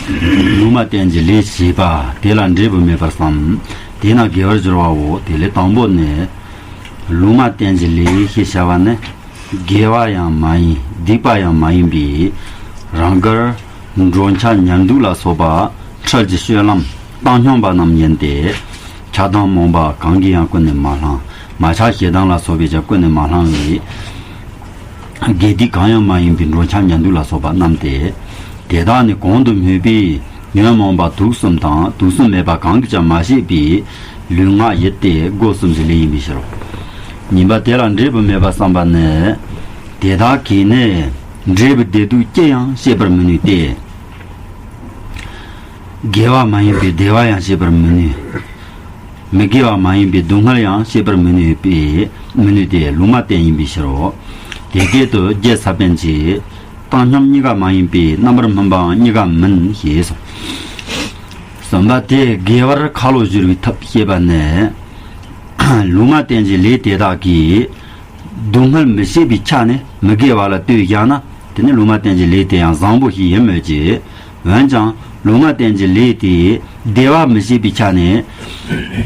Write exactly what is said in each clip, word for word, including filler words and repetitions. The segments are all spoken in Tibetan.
ལུང་མ་བསྟན་གྱི་ལས་བྱས་པ་དེ་ལ་འབྲས་བུ་མེད་པར་བསམ། དེས་ན་དགེ་བར་འགྱུར་བའོ། དེ་ལས་དང་པོ་ནི། ལུང་མ་བསྟན་གྱི་ལས་ཞེས་བྱ་བ་ནི། དགེ་བ་ཡང་མ་ཡིན་སྡིག་པ་ཡང་མ་ཡིན་པའི། རང་དགར་འགྲོ་འཆག་ཉལ་འདུག་ལ་སོགས་པ་འཕྲལ་གྱི་སྤྱོད་ལམ་བཏང་སྙོམས་པ་རྣམས་ཡིན་ཏེ། ཆགས་སྡང་རྨོངས་པ་གང་གིས་ཡང་ཀུན་ནས་མ་བསླངས། མ་ཆགས་ཞེ་སྡང་ལ་སོགས་པས་ཀྱང་ཀུན་ནས་མ་བསླངས་པའི། དགེ་སྡིག་གང་ཡང་མ་ཡིན་པའི་འགྲོ་འཆག་ཉལ་འདུག་ལ་སོགས་པ་རྣམས་ཏེ། དེ་དག་ནི་གོང་དུ་སྨོས་པའི་ཉོན་མོངས་པ་དུག་གསུམ་དང་དུག་གསུམ་མེད་པ་གང་གིས་ཀྱང་མ་བྱས་པའི་ལུས་ངག་ཡིད་དེ་སྒོ་གསུམ་གྱི་ལས་ཡིན་པའི་ཕྱིར་རོ། ཉིན་པ་དེ་ལ་འབྲས་བུ་མེད་པར་བསམ་པ་ནི། དེ་དག་གིས་ནི་འབྲས་བུ་བདེ་སྡུག་ཅི་ཡང་ཤེས་པར་མི་ནུས་ཏེ། དགེ་བ་མ་ཡིན་པའི་བདེ་བ་ཡང་ཤེས་པར་མི་ནུས། མི་དགེ་བ་མ་ཡིན་པའི་སྡུག་བསྔལ་ཡང་ཤེས་པར་མི་ནུས་པས་མི་ནུས་ཏེ་ལུང་མ་བསྟན་ཡིན་པའི་ཕྱིར་རོ། དེ་སྐད་དུ་རྒྱལ་ས་པཎ་གྱིས། བཏང་སྙོམས་གཉིས་ཀ་མ་ཡིན་པའི་རྣམ་པར་སྨིན་པའང་གཉིས་ཀ་མིན་ཞེས་སོ། གསུམ་པ་དེ་དགེ་བར་ཁ་ལོ་བསྒྱུར་བའི་ཐབས་ཞེས་པ་ནི། ལུང་མ་བསྟན་གྱི་ལས་དེ་དག་གིས། སྡུག་བསྔལ་མི་ཤེས་པའི་ཆ་ནས་མི་དགེ་བ་ལ་ལྟོས་བཞག་ན། དེ་ནི་ལུང་མ་བསྟན་གྱི་ལས་དེ་ཡང་བཟང་པོ་ཞིག་ཡིན་མོད་ཀྱི། འོན་ཀྱང་ལུང་མ་བསྟན་གྱི་ལས་དེ་བདེ་བ་མི་ཤེས་པའི་ཆ་ནས།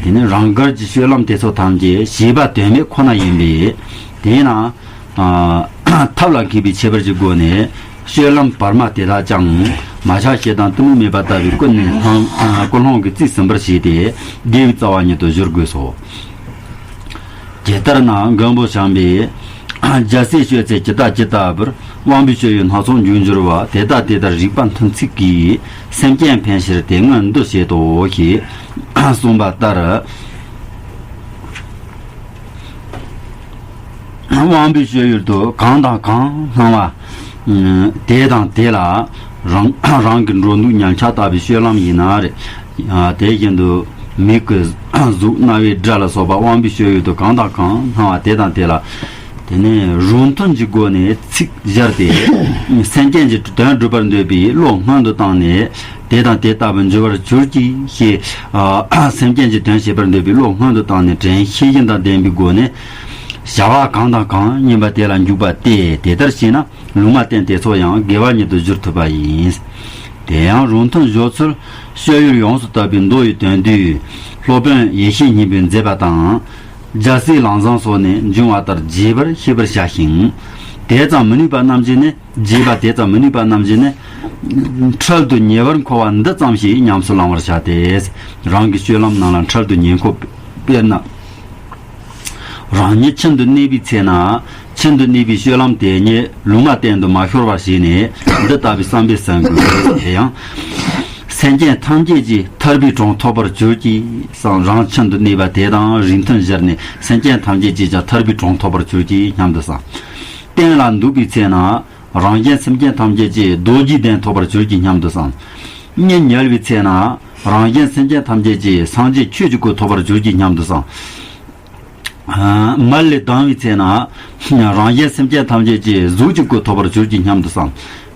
དེ་ནི་རང་དགར་གྱི་སྤྱོད་ལམ་དེ་ཚོ་ཐམས་ཅད་བྱས་པ་དོན་མེད་ཁོ་ན་ཡིན་པས། དེས་ན། ཨ། ཐབས་ལ་མཁས་པའི་ཁྱད་པར་གྱི་སྒོ་ནས་སྤྱོད་ལམ་བར་མ་དེ་དག་ཀྱང་མ་ཆགས་ཞེ་སྡང་གཏི་མུག་མེད་པ་ལྟ་བུའི་ཀུན་ནས་བསླང་། ཨ། ཀུན་སློང་གིས་རྩིས་ཟིན་པར་བྱས་ཏེ་དགེ་བའི་རྩ་བ་ཉིད་དུ་བསྒྱུར་དགོས་སོ། ཇི་ལྟར་ན་མགོན་པོ་བྱམས་པས་རྒྱལ་སྲས་སྤྱོད་ཚེ་ཇི་ལྟ་ཇི་ལྟ་བུར། དབང་པོའི་སྤྱོད་ཡུལ་སྣ་ཚོགས་འཇུག་འགྱུར་བ། དེ་ལྟ་དེ་ལྟར་རིགས་པ་མཐུན་ཚིག་གིས། སེམས་ཅན་ཕན་ཕྱིར་དེ་སྔོན་འདུ་བྱེད་དོ་ཞེས་གསུངས་པ་ལྟར། དབང་པོའི་སྤྱོད་ཡུལ་དུ་གང་དང་གང་སྣང་བ། དེ་དང་དེ་ལ་རང་རང་གི་འགྲོ་འདུག་ཉལ་འཆག་ལྟ་བུའི་སྤྱོད་ལམ་ཡིན་ན་རེ། དེ་བཞིན་དུ་མིག་གི་གཟུགས་རྣ་བའི་སྒྲ་ལ་སོགས་པ་དབང་པོའི་སྤྱོད་ཡུལ་དུ་གང་དང་གང་སྣང་བ་དེ་དང་དེ་ལ། དེ་ནས་རུང་མཐུན་གྱི་སྒོ་ནས་ཚིག་སྦྱར་ཏེ། སེམས་ཅན་གྱི་དོན་སྒྲུབ་པར་འདོད་པའི་བློ་སྔོན་དུ་བཏང་ནས། དེ་དང་དེ་ལྟ་བུར་འགྱུར་བར་གྱུར་ཅིག་ཞེས། ཨ། སེམས་ཅན་གྱི་དོན་བྱེད་པར་འདོད་པའི་བློ་སྔོན་དུ་བཏང་ནས་དྲན་ཤེས་བཞིན་དང་ལྡན་པའི་སྒོ་ནས། བྱ་བ་གང་དང་གང་ཡིན་པ་དེ་ལ་འཇུག་པ་སྟེ། དེ་ལྟར་བྱས་ན་ལུང་མ་བསྟན་དེ་ཚོ་ཡང་དགེ་བ་ཉིད་དུ་བསྒྱུར་ཐུབ་པ་ཡིན། དེ་ཡང་རུང་མཐུན་སྦྱོར་ཚུལ་སྤྱོད་ཡུལ་ཡོངས་སུ་དག་པའི་མདོ་ཡི་དོན་བསྡུས། སློབ་དཔོན་ཡེ་ཤེས་སྙིང་པོས་མཛད་པ་དང་། རྒྱལ་སྲས་ལམ་བཟང་སོགས་ནས་འབྱུང་བ་ལྟར་རྒྱས་པར་ཤེས་པར་བྱ་ཞིང་། དེ་ཙམ་མི་ནུས་པ་རྣམས་ཀྱིས་ནི། རྒྱས་པ་དེ་ཙམ་མི་ནུས་པ་རྣམས་ཀྱིས་ནི། འཕྲལ་དུ་ཉེ་བར་མཁོ་བ་འདི་ཙམ་ཞིག་ཉམས་སུ་བླང་བར་བྱ་སྟེ། རང་གི་སྤྱོད་ལམ་རྣམས་ལ་འཕྲལ་དུ་ཉེ་མཁོ། དཔེར་ན། རང་ཉིད་ཁྱིམ་དུ་གནས་པའི་ཚེ་ན། ཁྱིམ་དུ་གནས་པའི་སྤྱོད་ལམ་དེ་ཉིད་ལུང་མ་བསྟན་དུ་མ་ཤོར་བར་བྱས་ནས། འདི་ལྟ་བུའི་བསམ་པས་ཟིན་དགོས། དེ་ཡང་། སེམས་ཅན་ཐམས་ཅད་ཀྱིས་ཐར་པའི་གྲོང་ཐོབ་པར་གྱུར་ཅིག་བསམ། རང་ཁྱིམ་དུ་གནས་པ་དེ་དང་རིང་ཐུན་སྦྱར་ནས། སེམས་ཅན་ཐམས་ཅད་ཀྱིས་ཀྱང་ཐར་པའི་གྲོང་ཐོབ་པར་གྱུར་ཅིག་སྙམ་དུ་བསམ། གཏན་ལ་འདུག་པའི་ཚེ་ན། རང་གཞན་སེམས་ཅན་ཐམས་ཅད་ཀྱིས་རྡོ་རྗེའི་གདན་ཐོབ་པར་གྱུར་ཅིག་སྙམ་དུ་བསམ། གཉིད་ཉལ་བའི་ཚེ་ན། རང་གཞན་སེམས་ཅན་ཐམས་ཅད་ཀྱིས་སངས་རྒྱས་ཆོས་ཀྱི་གོ་ཐོབ་པར་གྱུར་ཅིག་སྙམ་དུ་བསམ། མལ་ལས་ལྡང་བའི་ཚེ་ན། རང་གཞན་སེམས་ཅན་ཐམས་ཅད་ཀྱིས་གཟུགས་ཀྱི་གོ་ཐོབ་པར་གྱུར་ཅིག་སྙམ་དུ་བསམ།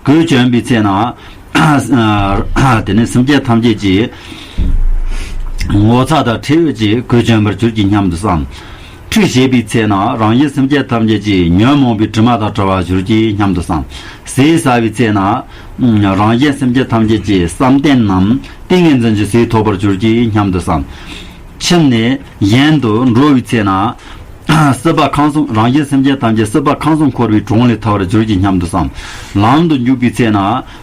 གོས་གྱོན་པའི་ཚེ་ན། དེ་ནས་སེམས་ཅན་ཐམས་ཅད་ཀྱིས་ངོ་ཚ་དང་ཁྲེལ་ཡོད་ཀྱིས་གོས་གྱོན་པར་གྱུར་ཅིག་སྙམ་དུ་བསམ། ཁྲུས་བྱེད་པའི་ཚེ་ན་རང་གཞན་སེམས་ཅན་ཐམས་ཅད་ཀྱིས་ཉོན་མོངས་པའི་དྲི་མ་དང་བྲལ་བར་གྱུར་ཅིག་སྙམ་དུ་བསམ། ཟས་ཟ་བའི་ཚེ་ན། རང་གཞན་སེམས་ཅན་ཐམས་ཅད་ཀྱིས་བསམ་གཏན་ནམ་ཏིང་ངེ་འཛིན་གྱི་ཟས་ཐོབ་པར་གྱུར་ཅིག་སྙམ་དུ་བསམ། ཁྱིམ་ནས་གཞན་དུ་འགྲོ་བའི་ཚེ་ན། སྲིད་པ་ཁམས་གསུམ། རང་གཞན་སེམས་ཅན་ཐམས་ཅད་སྲིད་པ་ཁམས་གསུམ་འཁོར་བའི་གྲོང་ལས་ཐར་བར་གྱུར་ཅིག་སྙམ་དུ་བསམ། ལམ་དུ་འཇུག་པའི་ཚེ་ན།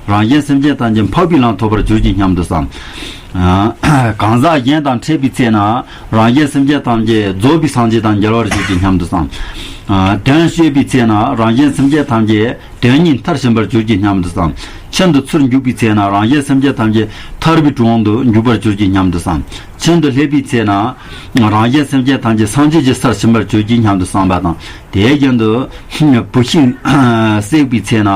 རང་གཞན་སེམས་ཅན་ཐམས་ཅད་འཕགས་པའི་ལམ་ཐོབ་པར་གྱུར་ཅིག་སྙམ་དུ་བསམ། གང་ཟག་གཞན་དང་འཕྲད་པའི་ཚེ་ན། རང་གཞན་སེམས་ཅན་ཐམས་ཅད་རྫོགས་པའི་སངས་རྒྱས་དང་མཇལ་བར་གྱུར་ཅིག་སྙམ་དུ་བསམ། དོན་བཤད་པའི་ཚེ་ན། རང་གཞན་སེམས་ཅན་ཐམས་ཅད་དོན་གཉིས་མཐར་ཕྱིན་པར་གྱུར་ཅིག་སྙམ་དུ་བསམ། ཁྱིམ་དུ་ཚུར་འཇུག་པའི་ཚེ་ན། རང་གཞན་སེམས་ཅན་ཐམས་ཅད་ཐར་པའི་གྲོང་དུ་འཇུག་པར་གྱུར་ཅིག་སྙམ་དུ་བསམ། ཁྱིམ་དུ་སླེབས་པའི་ཚེ་ན། རང་གཞན་སེམས་ཅན་ཐམས་ཅད་སངས་རྒྱས་ཀྱི་སར་ཕྱིན་པར་གྱུར་ཅིག་སྙམ་དུ་བསམ་པ་དང་། དེ་བཞིན་དུ། བུད་ཤིང་བསྲེགས་པའི་ཚེ་ན།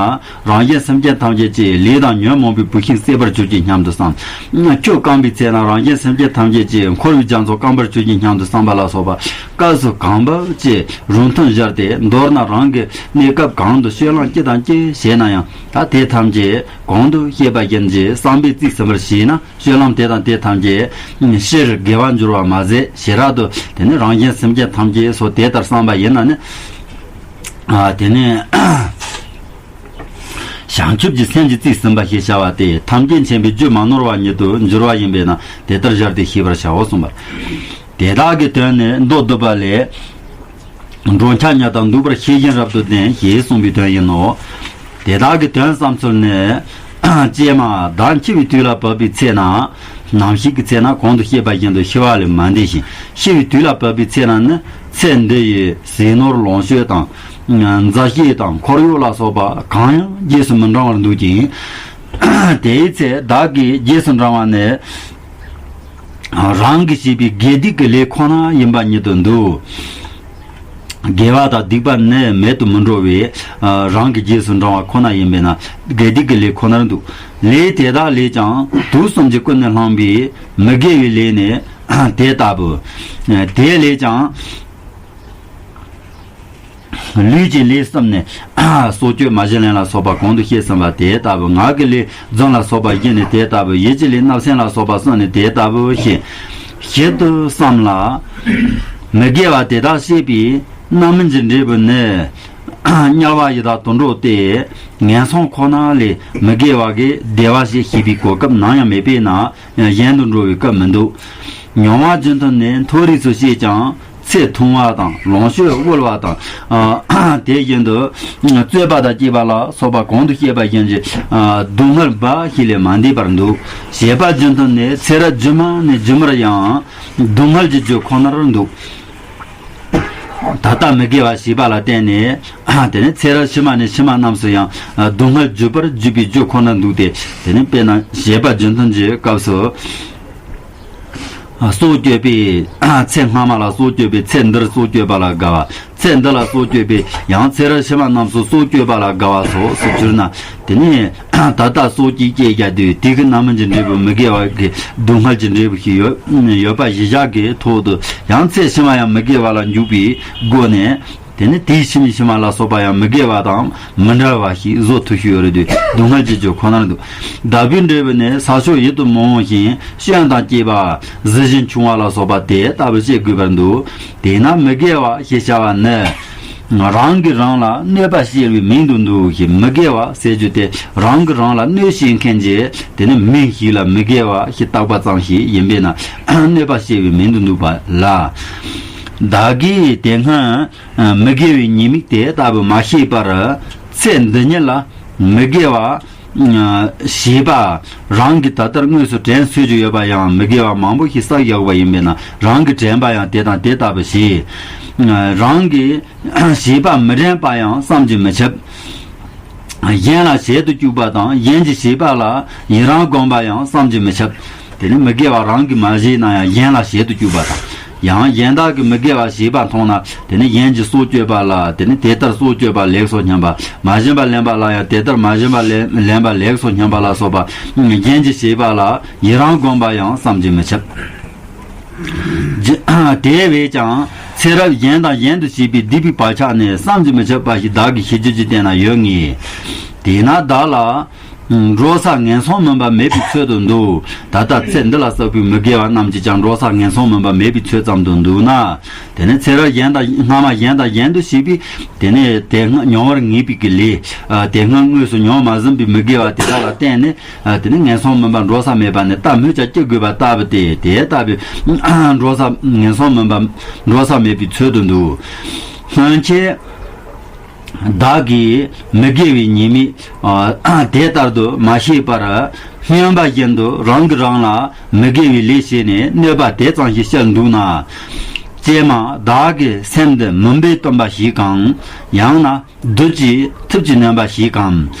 རང་གཞན་སེམས་ཅན་ཐམས་ཅད་ཀྱི་ལས་དང་ཉོན་མོངས་པའི་བུད་ཤིང་བསྲེགས་པར་གྱུར་ཅིག་སྙམ་དུ་བསམ། ཆུ་སྐམ་པའི་ཚེ་ན། རང་གཞན་སེམས་ཅན་ཐམས་ཅད་ཀྱི་འཁོར་བའི་རྒྱ་མཚོ་སྐམ་པར་གྱུར་ཅིག་སྙམ་དུ་བསམ་པ་ལ་སོགས་པ། སྐབས་སུ་གང་བབ་ཀྱི་རུང་མཐུན་སྦྱར་ཏེ། མདོར་ན་རང་གི་གནས་སྐབས་གང་དུ་སྤྱོད་ལམ་ཅི་དང་ཅི་བྱས་ན་ཡང་། ད་དེ་ཐམས་ཅད་གོང་དུ་བཤད་པ་བཞིན་གྱི་བསམ་པས་རྩིས་ཟིན་པར་བྱས་ན། སྤྱོད་ལམ་དེ་དང་དེ་ཐམས་ཅད་ཕྱིར་དགེ་བར་འགྱུར་བ་མ་ཟད། ཞེ་དྲག་ཏུ་དེ་ནི་རང་གཞན་སེམས་ཅན་ཐམས་ཅད་སོགས་དེ་ལྟར་བསམ་པ་ཡིན་ན་ནི། ཨ། དེ་ནི། བྱང་ཆུབ་ཀྱི་སེམས་ཀྱིས་རྩིས་ཟིན་པ་ཞེས་བྱ་བ་སྟེ། ཐམས་ཅད་མཁྱེན་པའི་རྒྱུ་མ་ནོར་བ་ཉིད་དུ་འགྱུར་བ་ཡིན་པས་ན། དེ་ལྟར་སྦྱར་ཏེ་ཤེས་པར་བྱའོ་གསུངས་པ། དེ་དག་གི་དོན་ནི་མདོར་བསྡུས་པ་ལས། འགྲོ་འཆག་ཉལ་དང་འདུག་པར་ཤེས་བཞིན་རབ་ཏུ་བསྟེན་ཞེས་གསུངས་པའི་དོན་ཡིན་ནོ། དེ་དག་གི་དོན་བསམ་ཚུལ་ནི། ཀྱེ་མ། བདག་འཆི་བའི་དུས་ལ་བབ་པའི་ཚེ་ན། ནམ་ཤི་གི་ཚེ་ན་གོང་དུ་བཤད་པ་བཞིན་དུ་ཤི་བ་ལས་མ་འདས་ཤིང་། ཤི་བའི་དུས་ལ་བབ་པའི་ཚེ་ན་ནི། ཚེ་འདི་ཡི་ཟས་ནོར་ལོངས་སྤྱོད་དང་། མཛའ་བཤེས་དང་འཁོར་གཡོག་ལ་སོགས་པ་གང་ཡང་རྗེས་སུ་མི་འབྲང་བར་འདུག་ཅིང་། དེའི་ཚེ་བདག་གིས་རྗེས་སུ་འབྲང་བ་ནི། རང་གིས་བྱས་པའི་དགེ་སྡིག་གི་ལས་ཁོ་ན་ཡིན་པ་ཉིད་དུ་འདུག། དགེ་བ་དང་སྡིག་པ་ནི་མེད་དུ་མི་འགྲོ་བས། རང་གི་རྗེས་སུ་འབྲང་བ་ཁོ་ན་ཡིན་པས་ན། དགེ་སྡིག་གི་ལས་ཁོ་ནར་འདུག། ལས་དེ་དག་ལས་ཀྱང་དུག་གསུམ་གྱིས་ཀུན་ནས་བསླངས་པའི་མི་དགེ་བའི་ལས་ནི་དེ་ལྟ་བུ། དེ་ལས་ཀྱང་། ལུས་ཀྱི་ལས་གསུམ་ནི། སྲོག་གཅོད། མ་བྱིན་ལེན་ལ་སོགས་པ་གོང་དུ་བཤད་ཟིན་པ་དེ་ལྟ་བུ། ངག་གི་ལས་རྫུན་ལ་སོགས་པ་བཞི་ནི་དེ་ལྟ་བུ། ཡིད་ཀྱི་ལས་བརྣབ་སེམས་ལ་སོགས་པ་གསུམ་ནི་དེ་ལྟ་བུ་ཞེས་ཞིབ་ཏུ་བསམ་ལ། མི་དགེ་བ་དེ་དག་བྱེད་པའི་རྣམ་སྨིན་གྱི་འབྲས་བུ་ནི། དམྱལ་བ་ཡི་དྭགས་དུད་འགྲོ་སྟེ། ངན་སོང་ཁོ་ན་ལས་མི་དགེ་བ་གི་བདེ་བ་ཞེས་ཤེས་པའི་གོ་སྐབས་ནམ་ཡང་མེད་པས་ན། གཞན་དུ་འགྲོ་བའི་སྐབས་མི་འདུག། མྱོང་བ་རྒྱུན་མཐུད་ནས་མཐོ་རིས་སུ་སྐྱེས་ཀྱང་། ཚེ་ཐུང་བ་དང་ལོངས་སྤྱོད་དབུལ་བ་དང་། དེ་བཞིན་དུ་རྩོད་པ་དང་བཅས་པ་ལ་སོགས་པ་གོང་དུ་བཤད་པ་བཞིན་གྱི་སྡུག་བསྔལ་འབའ་ཞིག་ལས་མ་འདས་པར་འདུག། བྱེད་པ་རྒྱུན་མཐུད་ནས་ཚེ་རབས་རྗེས་མ་ནས་རྗེས་མར་ཡང་སྡུག་བསྔལ་གྱི་རྒྱུ་ཁོ་ནར་འདུག། ད་ལྟ་མི་དགེ་བ་བྱས་པ་ལ་བརྟེན་ནས། དེ་ནས་ཚེ་རབས་ཕྱི་མ་ནས་ཕྱི་མ་རྣམས་སུ་ཡང་སྡུག་བསྔལ་བརྗོད་པར་བརྗོད་པའི་རྒྱུ་ཁོ་ནར་འདུག་སྟེ། དེ་ནས་དཔེར་ན་བྱེད་པ་རྒྱུན་མཐུད་ཀྱི་སྐབས་སུ། སྲོག་གཅོད་པའི་ཚེ་སྔ་མ་ལ་སྲོག་གཅོད་པའི་ཚེ་འདིར་སྲོག་གཅོད་པ་ལ་དགའ་བ། ཚེ་འདི་ལ་སྲོག་གཅོད་པའི་ཡང་ཚེ་རབས་ཕྱི་མ་རྣམས་སུ་སྲོག་གཅོད་པ་ལ་དགའ་བ་སོགས་སུ་གྱུར་ན། དེ་ནས་ད་ལྟ་སྲོག་གཅོད་ཅེས་བྱ་དུས་དེ་གི་རྣམ་སྨིན་གྱི་འབྲས་བུ་མི་དགེ་བ་གི་སྡུག་བསྔལ་གྱི་འབྲས་བུ་ཞིག་ཡོད་ཡོད་པ་གཞི་བཞག་གི་ཐོག་ཏུ། ཡང་ཚེ་ཕྱི་མ་ཡང་མི་དགེ་བ་ལ་འཇུག་པའི་སྒོ་ནས། དེ་ནི་དེའི་ཕྱི་མའི་ཕྱི་མ་ལ་སོགས་པ་ཡང་མི་དགེ་བ་དང་མི་འབྲལ་བ་ཞིག་བཟོ་ཐུབ་ཤེས་ཡོད་རེད་དུས། སྡུག་བསྔལ་གྱི་རྒྱུ་ཁོ་ནར་འདུག། བདག་པོའི་འབྲས་བུ་ནི་ས་ཕྱོགས་ཡིད་དུ་མི་འོང་ཞིང་སྐྱོན་དང་བཅས་པ་གཟི་བྱིན་ཆུང་བ་ལ་སོགས་པ་དེ་ལྟ་བུ་བྱེད་དགོས་པར་འདུག། དེས་ན་མི་དགེ་བ་ཞེས་བྱ་བ་ནི། རང་གིས་རང་ལ་གནོད་པ་བྱེད་པའི་མིང་དུ་འདུག་ཞིང་། མི་དགེ་བ་ཟེར་རྒྱུ་དེ་རང་གིས་རང་ལ་གནོད་བྱེད་མཁན་གྱི་དེ་ནི་མིང་ཞིག་ལ་མི་དགེ་བ་ཞེས་བཏགས་པ་ཙམ་ཞིག་ཡིན་པས་ན། གནོད་པ་བྱེད་པའི་མིང་དུ་འདུག་པ་ལ། བདག་གིས་དེ་སྔོན་མི་དགེ་བའི་ཉེས་དམིགས་དེ་ལྟ་བུ་མ་ཤེས་པར། ཚེ་འདི་ཉིད་ལ་མི་དགེ་བ་བྱས་པ་རང་གིས་ད་ལྟར་དངོས་སུ་དྲན་སོས་ཀྱི་ཡོད་པ་ཡང་མི་དགེ་བ་མང་པོ་ཞིག་བསགས་བཞག་པ་ཡིན་པས་ན། རང་གིས་དྲན་པ་ཡང་དེ་དང་དེ་ལྟ་བུ་བྱས། རང་གིས་བྱས་པ་མི་དྲན་པ་ཡང་བསམ་གྱིས་མི་ཁྱབ། གཞན་ལ་བྱེད་དུ་བཅུག་པ་དང་། གཞན་གྱིས་བྱས་པ་ལ་ཡི་རང་བསྒོམ་པ་ཡང་བསམ་གྱིས་མི་ཁྱབ། དེ་ནི་མི་དགེ་བ་རང་གིས་མ་བྱས་ན་ཡང་གཞན་ལ་བྱེད་དུ་བཅུག་པ་དང་། ཡང་གཞན་དག་གིས་མི་དགེ་བ་བྱས་པ་མཐོང་ན། དེ་ནི་གཞན་གྱིས་སྲོག་གཅོད་པ་ལ། དེ་ནི་དེ་ལྟར་སྲོག་གཅོད་པ་ལེགས་སོ་སྙམ་པ། མ་བྱིན་པ་ལེན་པ་ལ་ཡང་དེ་ལྟར་མ་བྱིན་པ་ལེན་ལེན་པ་ལེགས་སོ་སྙམ་པ་ལ་སོགས་པ། གཞན་གྱིས་བྱས་པ་ལ་ཡི་རང་བསྒོམ་པ་ཡང་བསམ་གྱིས་མི་ཁྱབ། དེ་བས་ཀྱང་ཚེ་རབས་གཞན་དང་གཞན་དུ་བྱས་པའི་སྡིག་པའི་བག་ཆགས་ནི་བསམ་གྱིས་མི་ཁྱབ་པ་ཞིག་བདག་གིས་ཤེས་རྒྱུད་ཀྱིས་བསྟན་ན་ཡོད་ངེས། དེས་ན་བདག་ལ་འགྲོ་ས་ངན་སོང་མིན་པ་མེད་པའི་ཚོད་དུ་འདུག། ད་ལྟ་ཚེ་འདི་ལ་བསགས་པའི་མི་དགེ་བ་རྣམས་ཀྱིས་ཀྱང་འགྲོ་ས་ངན་སོང་མིན་པ་མེད་པའི་ཚོད་ཙམ་དུ་འདུག་ན། དེ་ནི་ཚེ་རབས་གཞན་དང་སྔ་མ་གཞན་དང་གཞན་དུ་བྱས་པའི་དེ་ནི་དེ་སྔ་མྱོང་བར་ངེས་པའི་གི་ལས། དེ་སྔ་དངོས་སུ་མྱོང་མ་ཟིན་པའི་མི་དགེ་བ་དེ་དག་ལ་བརྟེན་ནས། དེ་ནི་ངན་སོང་མིན་པ་འགྲོ་ས་མེད་པ་ནི་ལྟ་སྨོས་ཀྱང་ཅི་དགོས་པ་ལྟ་བུ་སྟེ། དེ་ལྟ་བུའི་འགྲོ་ས་ངན་སོང་མིན་པ་འགྲོ་ས་མེད་པའི་ཚོད་དུ་འདུག། སྔོན་ཆད་བདག་གིས་མི་དགེ་བའི་ཉེས་དམིགས་དེ་ལྟར་དུ་མ་ཤེས་པར། སྨྱོན་པ་བཞིན་དུ་རང་གིས་རང་ལ་མི་དགེ་བའི་ལས་བྱས་ནས་གནོད་པ་དེ་ཙམ་ཞིག་བསྐྱལ་འདུག་ན། ཀྱེ་མ། བདག་གི་སེམས་འདི་མུན་པས་བཏུམས་པ་ཞིག་གམ། ཡང་ན། བདུད་ཀྱི་ཐུབ་ཀྱིས་ནོན་པ་ཞིག་གམ།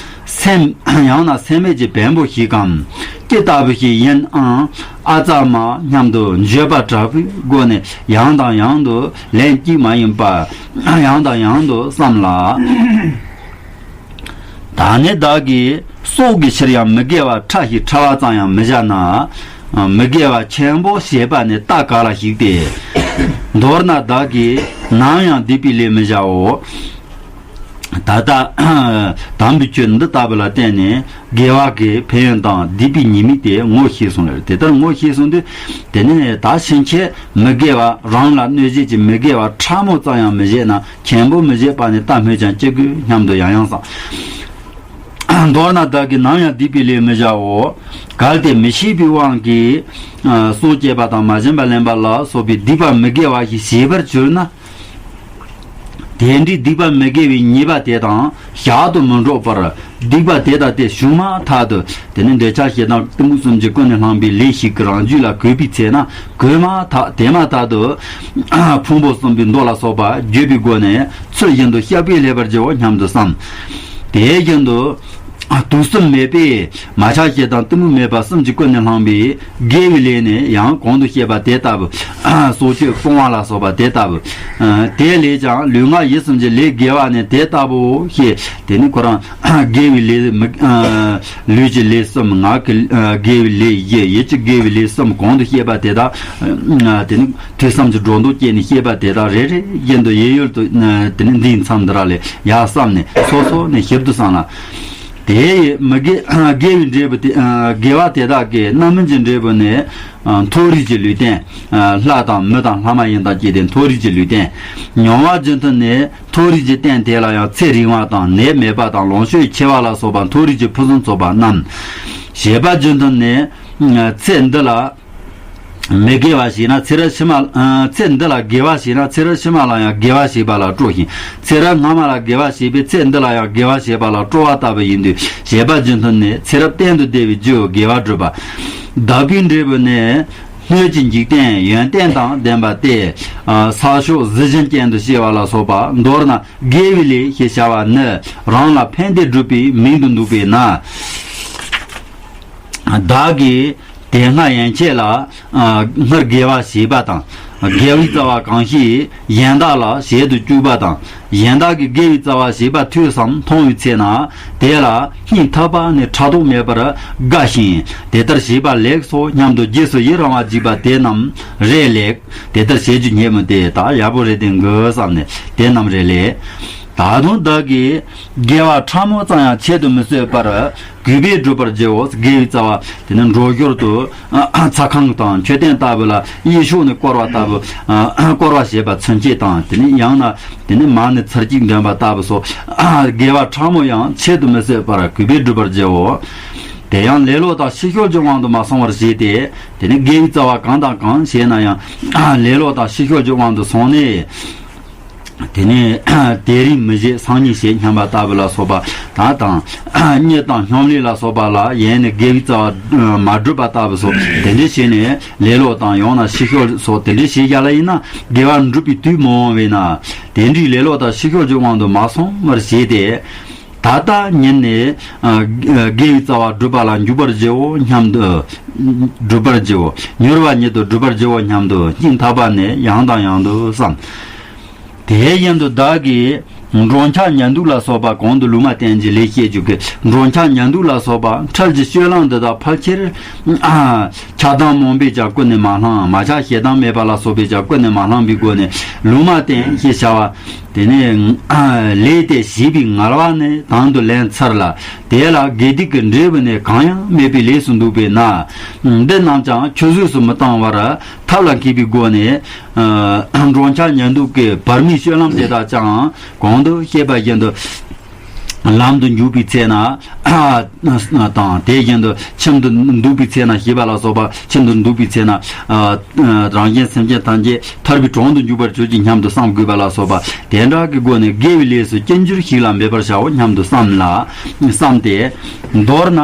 སེམས་ཡང་ན་སེམས་མེད་ཀྱི་བེམ་པོ་ཞིག་གམ། ཅི་ལྟ་བུ་ཞིག་ཡིན་ཨང་། ཨ་ཙ་མ་སྙམ་དུ་འགྱོད་པ་དྲག་པོའི་སྒོ་ནས་ཡང་དང་ཡང་དུ་ལན་གཅིག་མ་ཡིན་པར་ཡང་དང་ཡང་དུ་བསམ་ལ། ད་ནི་བདག་གིས་སྲོག་གི་ཕྱིར་ཡང་མི་དགེ་བ་ཕྲ་ཞིང་ཕྲ་བ་ཙམ་ཡང་མི་བྱ་ན། མི་དགེ་བ་ཆེན་པོ་བྱེད་པ་ནི་ལྟ་ག་ལ་ཞིག་སྟེ། མདོར་ན་བདག་གིས་ནམ་ཡང་སྡིག་པའི་ལས་མི་བྱའོ། ད་ལྟ་དམ་པའི་ཆོས་འདི་ལྟ་བུ་ལ་བརྟེན་ནས་དགེ་བ་གི་ཕན་ཡོན་དང་སྡིག་པའི་ཉེས་དམིགས་དེ་ངོ་ཤེས་སོང་ལ། དེ་ལྟར་ངོ་ཤེས་སོང་དུས། དེ་ནས་ད་ཕྱིན་ཆད་མི་དགེ་བ་རང་ལ་གནོད་བྱེད་ཀྱི་མི་དགེ་བ་ཕྲ་མོ་ཙམ་ཡང་མི་བྱེད་ན། ཆེན་པོ་མི་བྱེད་པ་ནི་ལྟ་སྨོས་ཀྱང་ཅི་དགོས་སྙམ་དུ་ཡང་ཡང་བསམ། མདོར་ན་བདག་གིས་ནམ་ཡང་སྡིག་པའི་ལས་མི་བྱའོ། གལ་ཏེ་མི་ཤེས་པའི་དབང་གིས་སྲོག་བཅད་པ་དང་མ་བྱིན་པ་ལེན་པ་ལ་སོགས་པའི་སྡིག་པ་མི་དགེ་བ་ཞིག་བྱས་པར་གྱུར་ན། དེ་འདྲའི་སྡིག་པ་མི་དགེ་བའི་ཉེས་པ་དེ་དང་ཞག་ཏུ་མི་འགྲོགས་པར་སྡིག་པ་དེ་དང་དེ་བྱུང་མ་ཐག་ཏུ། དེ་ནི་འདོད་ཆགས་ཞེ་སྡང་གཏི་མུག་གསུམ་གྱིས་ཀུན་ནས་བསླངས་པའི་ལས་ཤིག་གིས་རང་རྒྱུད་ལ་གོས་པའི་ཚེ་ན། གོས་མ་ཐག་དེ་མ་ཐག་ཏུ་ཕུང་པོ་གསུམ་པའི་མདོ་ལ་སོགས་པ་བརྗོད་པའི་སྒོ་ནས་ཚུལ་བཞིན་དུ་བཤགས་པས་ལེགས་པར་བགྱིའོ་སྙམ་དུ་བསམ། དེ་བཞིན་དུ། དུག་གསུམ་མེད་པའི་མ་ཆགས་ཞེ་སྡང་གཏི་མུག་མེད་པ་གསུམ་གྱིས་ཀུན་ནས་བསླངས་པའི་དགེ་བའི་ལས་ནི་ཡང་གོང་དུ་བཤད་པ་དེ་ལྟ་བུ། སྲོག་གཅོད་སྤོང་བ་ལ་སོགས་པ་དེ་ལྟ་བུ། དེ་ལས་ཀྱང་ལུས་ངག་ཡིད་གསུམ་གྱི་ལས་དགེ་བ་ནི་དེ་ལྟ་བུ་ཞེས་དེ་ནི་ཁོ་རང་དགེ་བའི་ལས་མི། ལུས་ཀྱི་ལས་གསུམ། ངག་གི་དགེ་བའི་ལས་བཞི། ཡིད་ཀྱི་དགེ་བའི་ལས་གསུམ་གོང་དུ་བཤད་པ་དེ་དག་དེ་ནི་ཐོས་བསམ་གྱི་སྒྲོ་འདོགས་བཅད་ནས་བཤད་པ་དེ་དག་རེ་རེ་བཞིན་དུ་ཡིད་ཡུལ་དུ་དེ་ནི་འདིའི་མཚམས་འདི་ར་ལས་ཡར་བསམ་ནས་སོ་སོ་ནས་ཞིབ་ཏུ་བསམ་ལ། དེ་ཡི་མི་དགེ་དགེ་བའི་འབྲས་བུ་དེ། དགེ་བ་དེ་དག་གི་རྣམ་སྨིན་གྱི་འབྲས་བུ་ནི། མཐོ་རིས་ཀྱི་ལུས་རྟེན། ལྷ་དང་མི་དང་ལྷ་མ་ཡིན་དང་བཅས་ཏེ་མཐོ་རིས་ཀྱི་ལུས་རྟེན། མྱོང་བ་རྒྱུ་མཐུན་ནི་མཐོ་རིས་ཀྱི་རྟེན་དེ་ལ་ཡང་ཚེ་རིང་བ་དང་ནད་མེད་པ་དང་ལོངས་སྤྱོད་ཆེ་བ་ལ་སོགས་པ་མཐོ་རིས་ཀྱི་ཕུན་སུམ་ཚོགས་པ་རྣམས། བྱེད་པ་རྒྱུ་མཐུན་ནི། ཚེ་འདི་ལ། མི་དགེ་བ་བྱས་ན་ཚེ་རབས་ཕྱི་མ། ཚེ་འདི་ལ་དགེ་བ་བྱས་ན་ཚེ་རབས་ཕྱི་མ་ལ་ཡང་དགེ་བ་བྱེད་པ་ལ་སྤྲོ་ཞིང་། ཚེ་རབས་སྔ་མ་ལ་དགེ་བ་བྱས་པས་ཚེ་འདི་ལ་ཡང་དགེ་བ་བྱེད་པ་ལ་སྤྲོ་བ་ལྟ་བུ་ཡིན་དུས་བྱེད་པ་རྒྱུ་མཐུན་ནི་ཚེ་རབས་གཏན་དུ་བདེ་བའི་རྒྱུ་དགེ་བ་སྒྲུབ་པ། བདག་པོའི་འབྲས་བུ་ནི། སྣོད་ཀྱི་འཇིག་རྟེན་ཡོན་ཏན་དང་ལྡན་པ་སྟེ། ས་ཕྱོགས་གཟི་བྱིན་ཅན་དུ་སྐྱེ་བ་ལ་སོགས་པ། མདོར་ན་དགེ་བའི་ལས་ཞེས་བྱ་བ་ནི་རང་ལ་ཕན་བདེ་སྒྲུབ་པའི་མིང་དུ་འདོགས་པས་ན། བདག་གིས། དེ་སྔ་ཡན་ཆད་ལ། སྔར་དགེ་བ་བྱས་པ་དང་། དགེ་བའི་རྩ་བ་གང་ཞིག་གཞན་དག་ལ་བྱེད་དུ་བཅུག་པ་དང་། གཞན་དག་གིས་དགེ་བའི་རྩ་བ་བྱས་པ་ཐོས་སམ་མཐོང་བའི་ཚེ་ན། དེ་ལ་སྙིང་ཐག་པ་ནས་ཕྲག་དོག་མེད་པར་དགའ་ཞིང་། དེ་ལྟར་བྱས་པ་ལེགས་སོ་སྙམ་དུ་རྗེས་སུ་ཡི་རང་བ་བགྱིས་པ་དེ་རྣམས་རེ་ལེགས། དེ་ལྟར་བྱེད་རྒྱུ་སྙམ་མོ་དེ་དག་ཡག་པོ་རེད་དེ་འགི་བསམ་ནས་དེ་རྣམས་རེ་ལེགས། ད་དུང་བདག་གིས་དགེ་བ་ཕྲ་མོ་ཙམ་ཡང་ཆེད་དུ་མི་བཟོད་པར། གུས་པས་བསྒྲུབ་པར་བགྱིའོ། དགེ་བའི་རྩ་བ་དེ་ནི་འགྲོ་ཞོར་དུ་ཚ་ཁང་དང་མཆོད་རྟེན་ལྟ་བུ་ལ་གཡས་ཕྱོགས་ནས་བསྐོར་བ་ལྟ་བུ། བསྐོར་བ་བྱེད་པ་ཚུན་ཆད་དང་དེ་ནི་ཡང་ན་དེ་ནི་མར་ནས་ཚར་གཅིག་འདོན་པ་ལྟ་བུ་སོགས་དགེ་བ་ཕྲ་མོ་ཡང་ཆེད་དུ་མི་བཟོད་པར་གུས་པས་བསྒྲུབ་པར་བགྱིའོ། དེ་ཡང་ལེ་ལོ་དང་ཕྱི་བཤོལ་གྱི་དབང་དུ་མ་སོང་བར་བྱས་ཏེ། དེ་ནི་དགེ་བའི་རྩ་བ་གང་དང་གང་བྱས་ན་ཡང་ལེ་ལོ་དང་ཕྱི་བཤོལ་གྱི་དབང་དུ་སོང་ནས། དེ་ནས་དེ་རིང་མི་བྱེད་སང་ཉིན་བྱེད་སྙམ་པ་ལྟ་བུ་ལ་སོགས་པ་དག་དང་། གཉིད་དང་སྙོམ་ལས་ལ་སོགས་པ་ལ་ཡེངས་ནས་དགེ་བའི་རྩ་བ་མ་བསྒྲུབས་པ་ལྟ་བུ་སོགས་དེ་འདྲས་བྱས་ནས་ལེ་ལོ་དང་ཡང་ན་ཕྱི་བཤོལ་སོགས་དེ་འདྲས་བྱས་བཞག་ལ་ཡིན་ན་དགེ་བ་འགྲུབ་པའི་དུས་མི་འོང་བས་ན། དེ་འདྲའི་ལེ་ལོ་དང་ཕྱི་བཤོལ་གྱི་དབང་དུ་མ་སོང་བར་བྱས་ཏེ། ད་ལྟ་ཉིད་ནས་དགེ་བའི་རྩ་བ་བསྒྲུབ་པ་ལ་འཇུག་པར་བགྱིའོ་སྙམ་དུ། བསྒྲུབ་པར་བགྱིའོ། མྱུར་བ་ཉིད་དུ་བསྒྲུབ་པར་བགྱིའོ་སྙམ་དུ་སྙིང་ཐག་པ་ནས་ཡང་དང་ཡང་དུ་བསམ། དེ་བཞིན་དུ་བདག་གིས་འགྲོ་འཆག་ཉལ་འདུག་ལ་སོགས་པ་གོང་དུ་ལུང་མ་བསྟན་གྱི་ལས་བཤད་རྒྱུ་གི་འགྲོ་འཆག་ཉལ་འདུག་ལ་སོགས་པ་འཕྲལ་གྱི་སྤྱོད་ལམ་འདི་དག་ཕལ་ཆེར་ཆགས་སྡང་རྨོངས་པས་ཀྱང་ཀུན་ནས་མ་བསླངས། མ་ཆགས་ཞེ་སྡང་མེད་པ་ལ་སོགས་པས་ཀྱང་ཀུན་ནས་མ་བསླངས་པའི་སྒོ་ནས་ལུང་མ་བསྟན་ཞེས་བྱ་བ། དེ་ནས་ལས་དེ་བྱས་པའི་ངལ་བ་ནི་དང་དུ་ལེན་ཚར་ལ། དེ་ལ་དགེ་སྡིག་གི་འབྲས་བུ་ནི་གང་ཡང་མེད་པའི་ལས་སུ་འདུག་པས་ན། འདི་རྣམས་ཀྱང་ཆུད་ཟོས་སུ་མི་བཏང་བར་ཐབས་ལ་མཁས་པའི་སྒོ་ནས། འགྲོ་འཆག་ཉལ་འདུག་གི་བར་མའི་སྤྱོད་ལམ་དེ་དག་ཀྱང་གོང་དུ་བཤད་པ་བཞིན་དུ། ལམ་དུ་འཇུག་པའི་ཚེ་ན། དང་དེ་བཞིན་དུ་ཁྱིམ་དུ་འདུག་པའི་ཚེ་ན་ཞེས་པ་ལ་སོགས་པ་ཁྱིམ་དུ་འདུག་པའི་ཚེ་ན། རང་གཞན་སེམས་ཅན་ཐམས་ཅད་ཐར་པའི་གྲོང་དུ་འཇུག་པར་གྱུར་ཅིག་སྙམ་དུ་བསམ་དགོས་པ་ལ་སོགས་པ་དེ་འདྲ་གི་སྒོ་ནས་དགེ་བའི་ལས་སུ་ཅི་འགྱུར་ཞིག་ལ་འབད་པར་བྱའོ་སྙམ་དུ་བསམ་ལ། བསམ་སྟེ། མདོར་ན།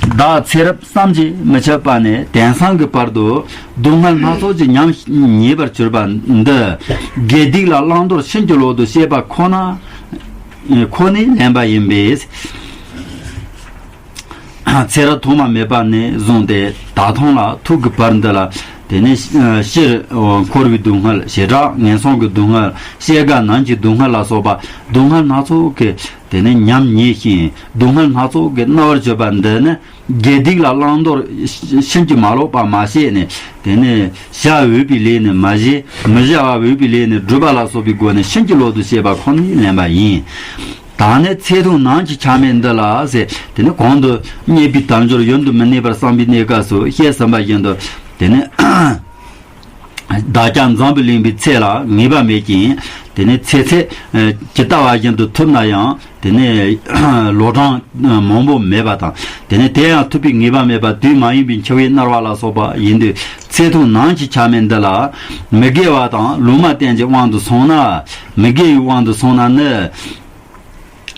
བདག་ཚེ་རབས་བསམ་གྱིས་མི་ཁྱབ་པ་ནས་དེང་སང་གི་བར་དུ་སྡུག་བསྔལ་སྣ་ཚོགས་ཀྱི་ཉམས་མྱོས་པར་གྱུར་པ་འདི། དགེ་སྡིག་ལ་བླང་དོར་ཕྱིན་ཅི་ལོག་ཏུ་བྱེད་པ་ཁོ་ན། ཁོ་ནས་ལེན་པ་ཡིན་པས། ཚེ་རབས་ཐོག་མ་མེད་པ་ནས་བཟུང་སྟེ་ད་ཐེངས་ལ་ཐུག་གི་བར་འདི་ལ། དེ་ནས་སྤྱིར་འཁོར་བའི་སྡུག་བསྔལ། བྱེ་བྲག་ངན་སོང་གི་སྡུག་བསྔལ། སྐྱེ་རྒ་ན་འཆིའི་སྡུག་བསྔལ་ལ་སོགས་པ་སྡུག་བསྔལ་སྣ་ཚོགས་ཀྱི་དེ་ནས་ཉམས་མྱོས་ཤིང་སྡུག་བསྔལ་སྣ་ཚོགས་ཀྱིས་མནར་བར་གྱུར་པ་འདི་ནི་དགེ་སྡིག་ལ་བླང་དོར་ཕྱིན་ཅི་མ་ལོག་པ་མ་བྱས་ནས། དེ་ནས་བྱ་འོས་པའི་ལས་ནི་མ་བྱས། མི་བྱ་བ་འོས་པའི་ལས་ནི་སྒྲུབ་པ་ལ་སོགས་པའི་སྒོ་ནས་ཕྱིན་ཅི་ལོག་ཏུ་བྱེད་པ་ཁོ་ནས་ལེན་པ་ཡིན། ད་ནི་ཚེ་ཐུང་ནམ་འཆི་ཆ་མེད་འདི་ལ་ཟེར། དེ་ནི་གོང་དུ་རྙེད་པའི་དལ་འབྱོར་ཡུན་དུ་མི་གནས་པར་བསམ་པའི་གནས་སྐབས་སུ་བཤད་ཟིན་པ་བཞིན་དུ། དེ་ནི་ བདག་ཅག་འཛམ་བུ་གླིང་པའི་ཚེ་ལ་ངེས་པ་མེད་ཅིང་། དེ་ནས་ཚེ་ཚད་ཇི་ལྟ་བ་བཞིན་དུ་ཐུབ་ན་ཡང་། དེ་ནས་ལོ་གྲངས་མང་པོ་མེད་པ་དང་། དེ་ནས་དེ་ཡང་ཐུབ་པའི་ངེས་པ་མེད་པ་དུས་མ་ཡིན་པའི་འཆི་བས་མནར་བ་ལ་སོགས་པ་ཡིན་དུས། ཚེ་ཐུང་ནམ་ཞིག་ཆ་མེད་འདི་ལ་མི་དགེ་བ་དང་ལུང་མ་བསྟན་གྱི་དབང་དུ་སོང་ན། མི་དགེ་བའི་དབང་དུ་སོང་ན་ནི།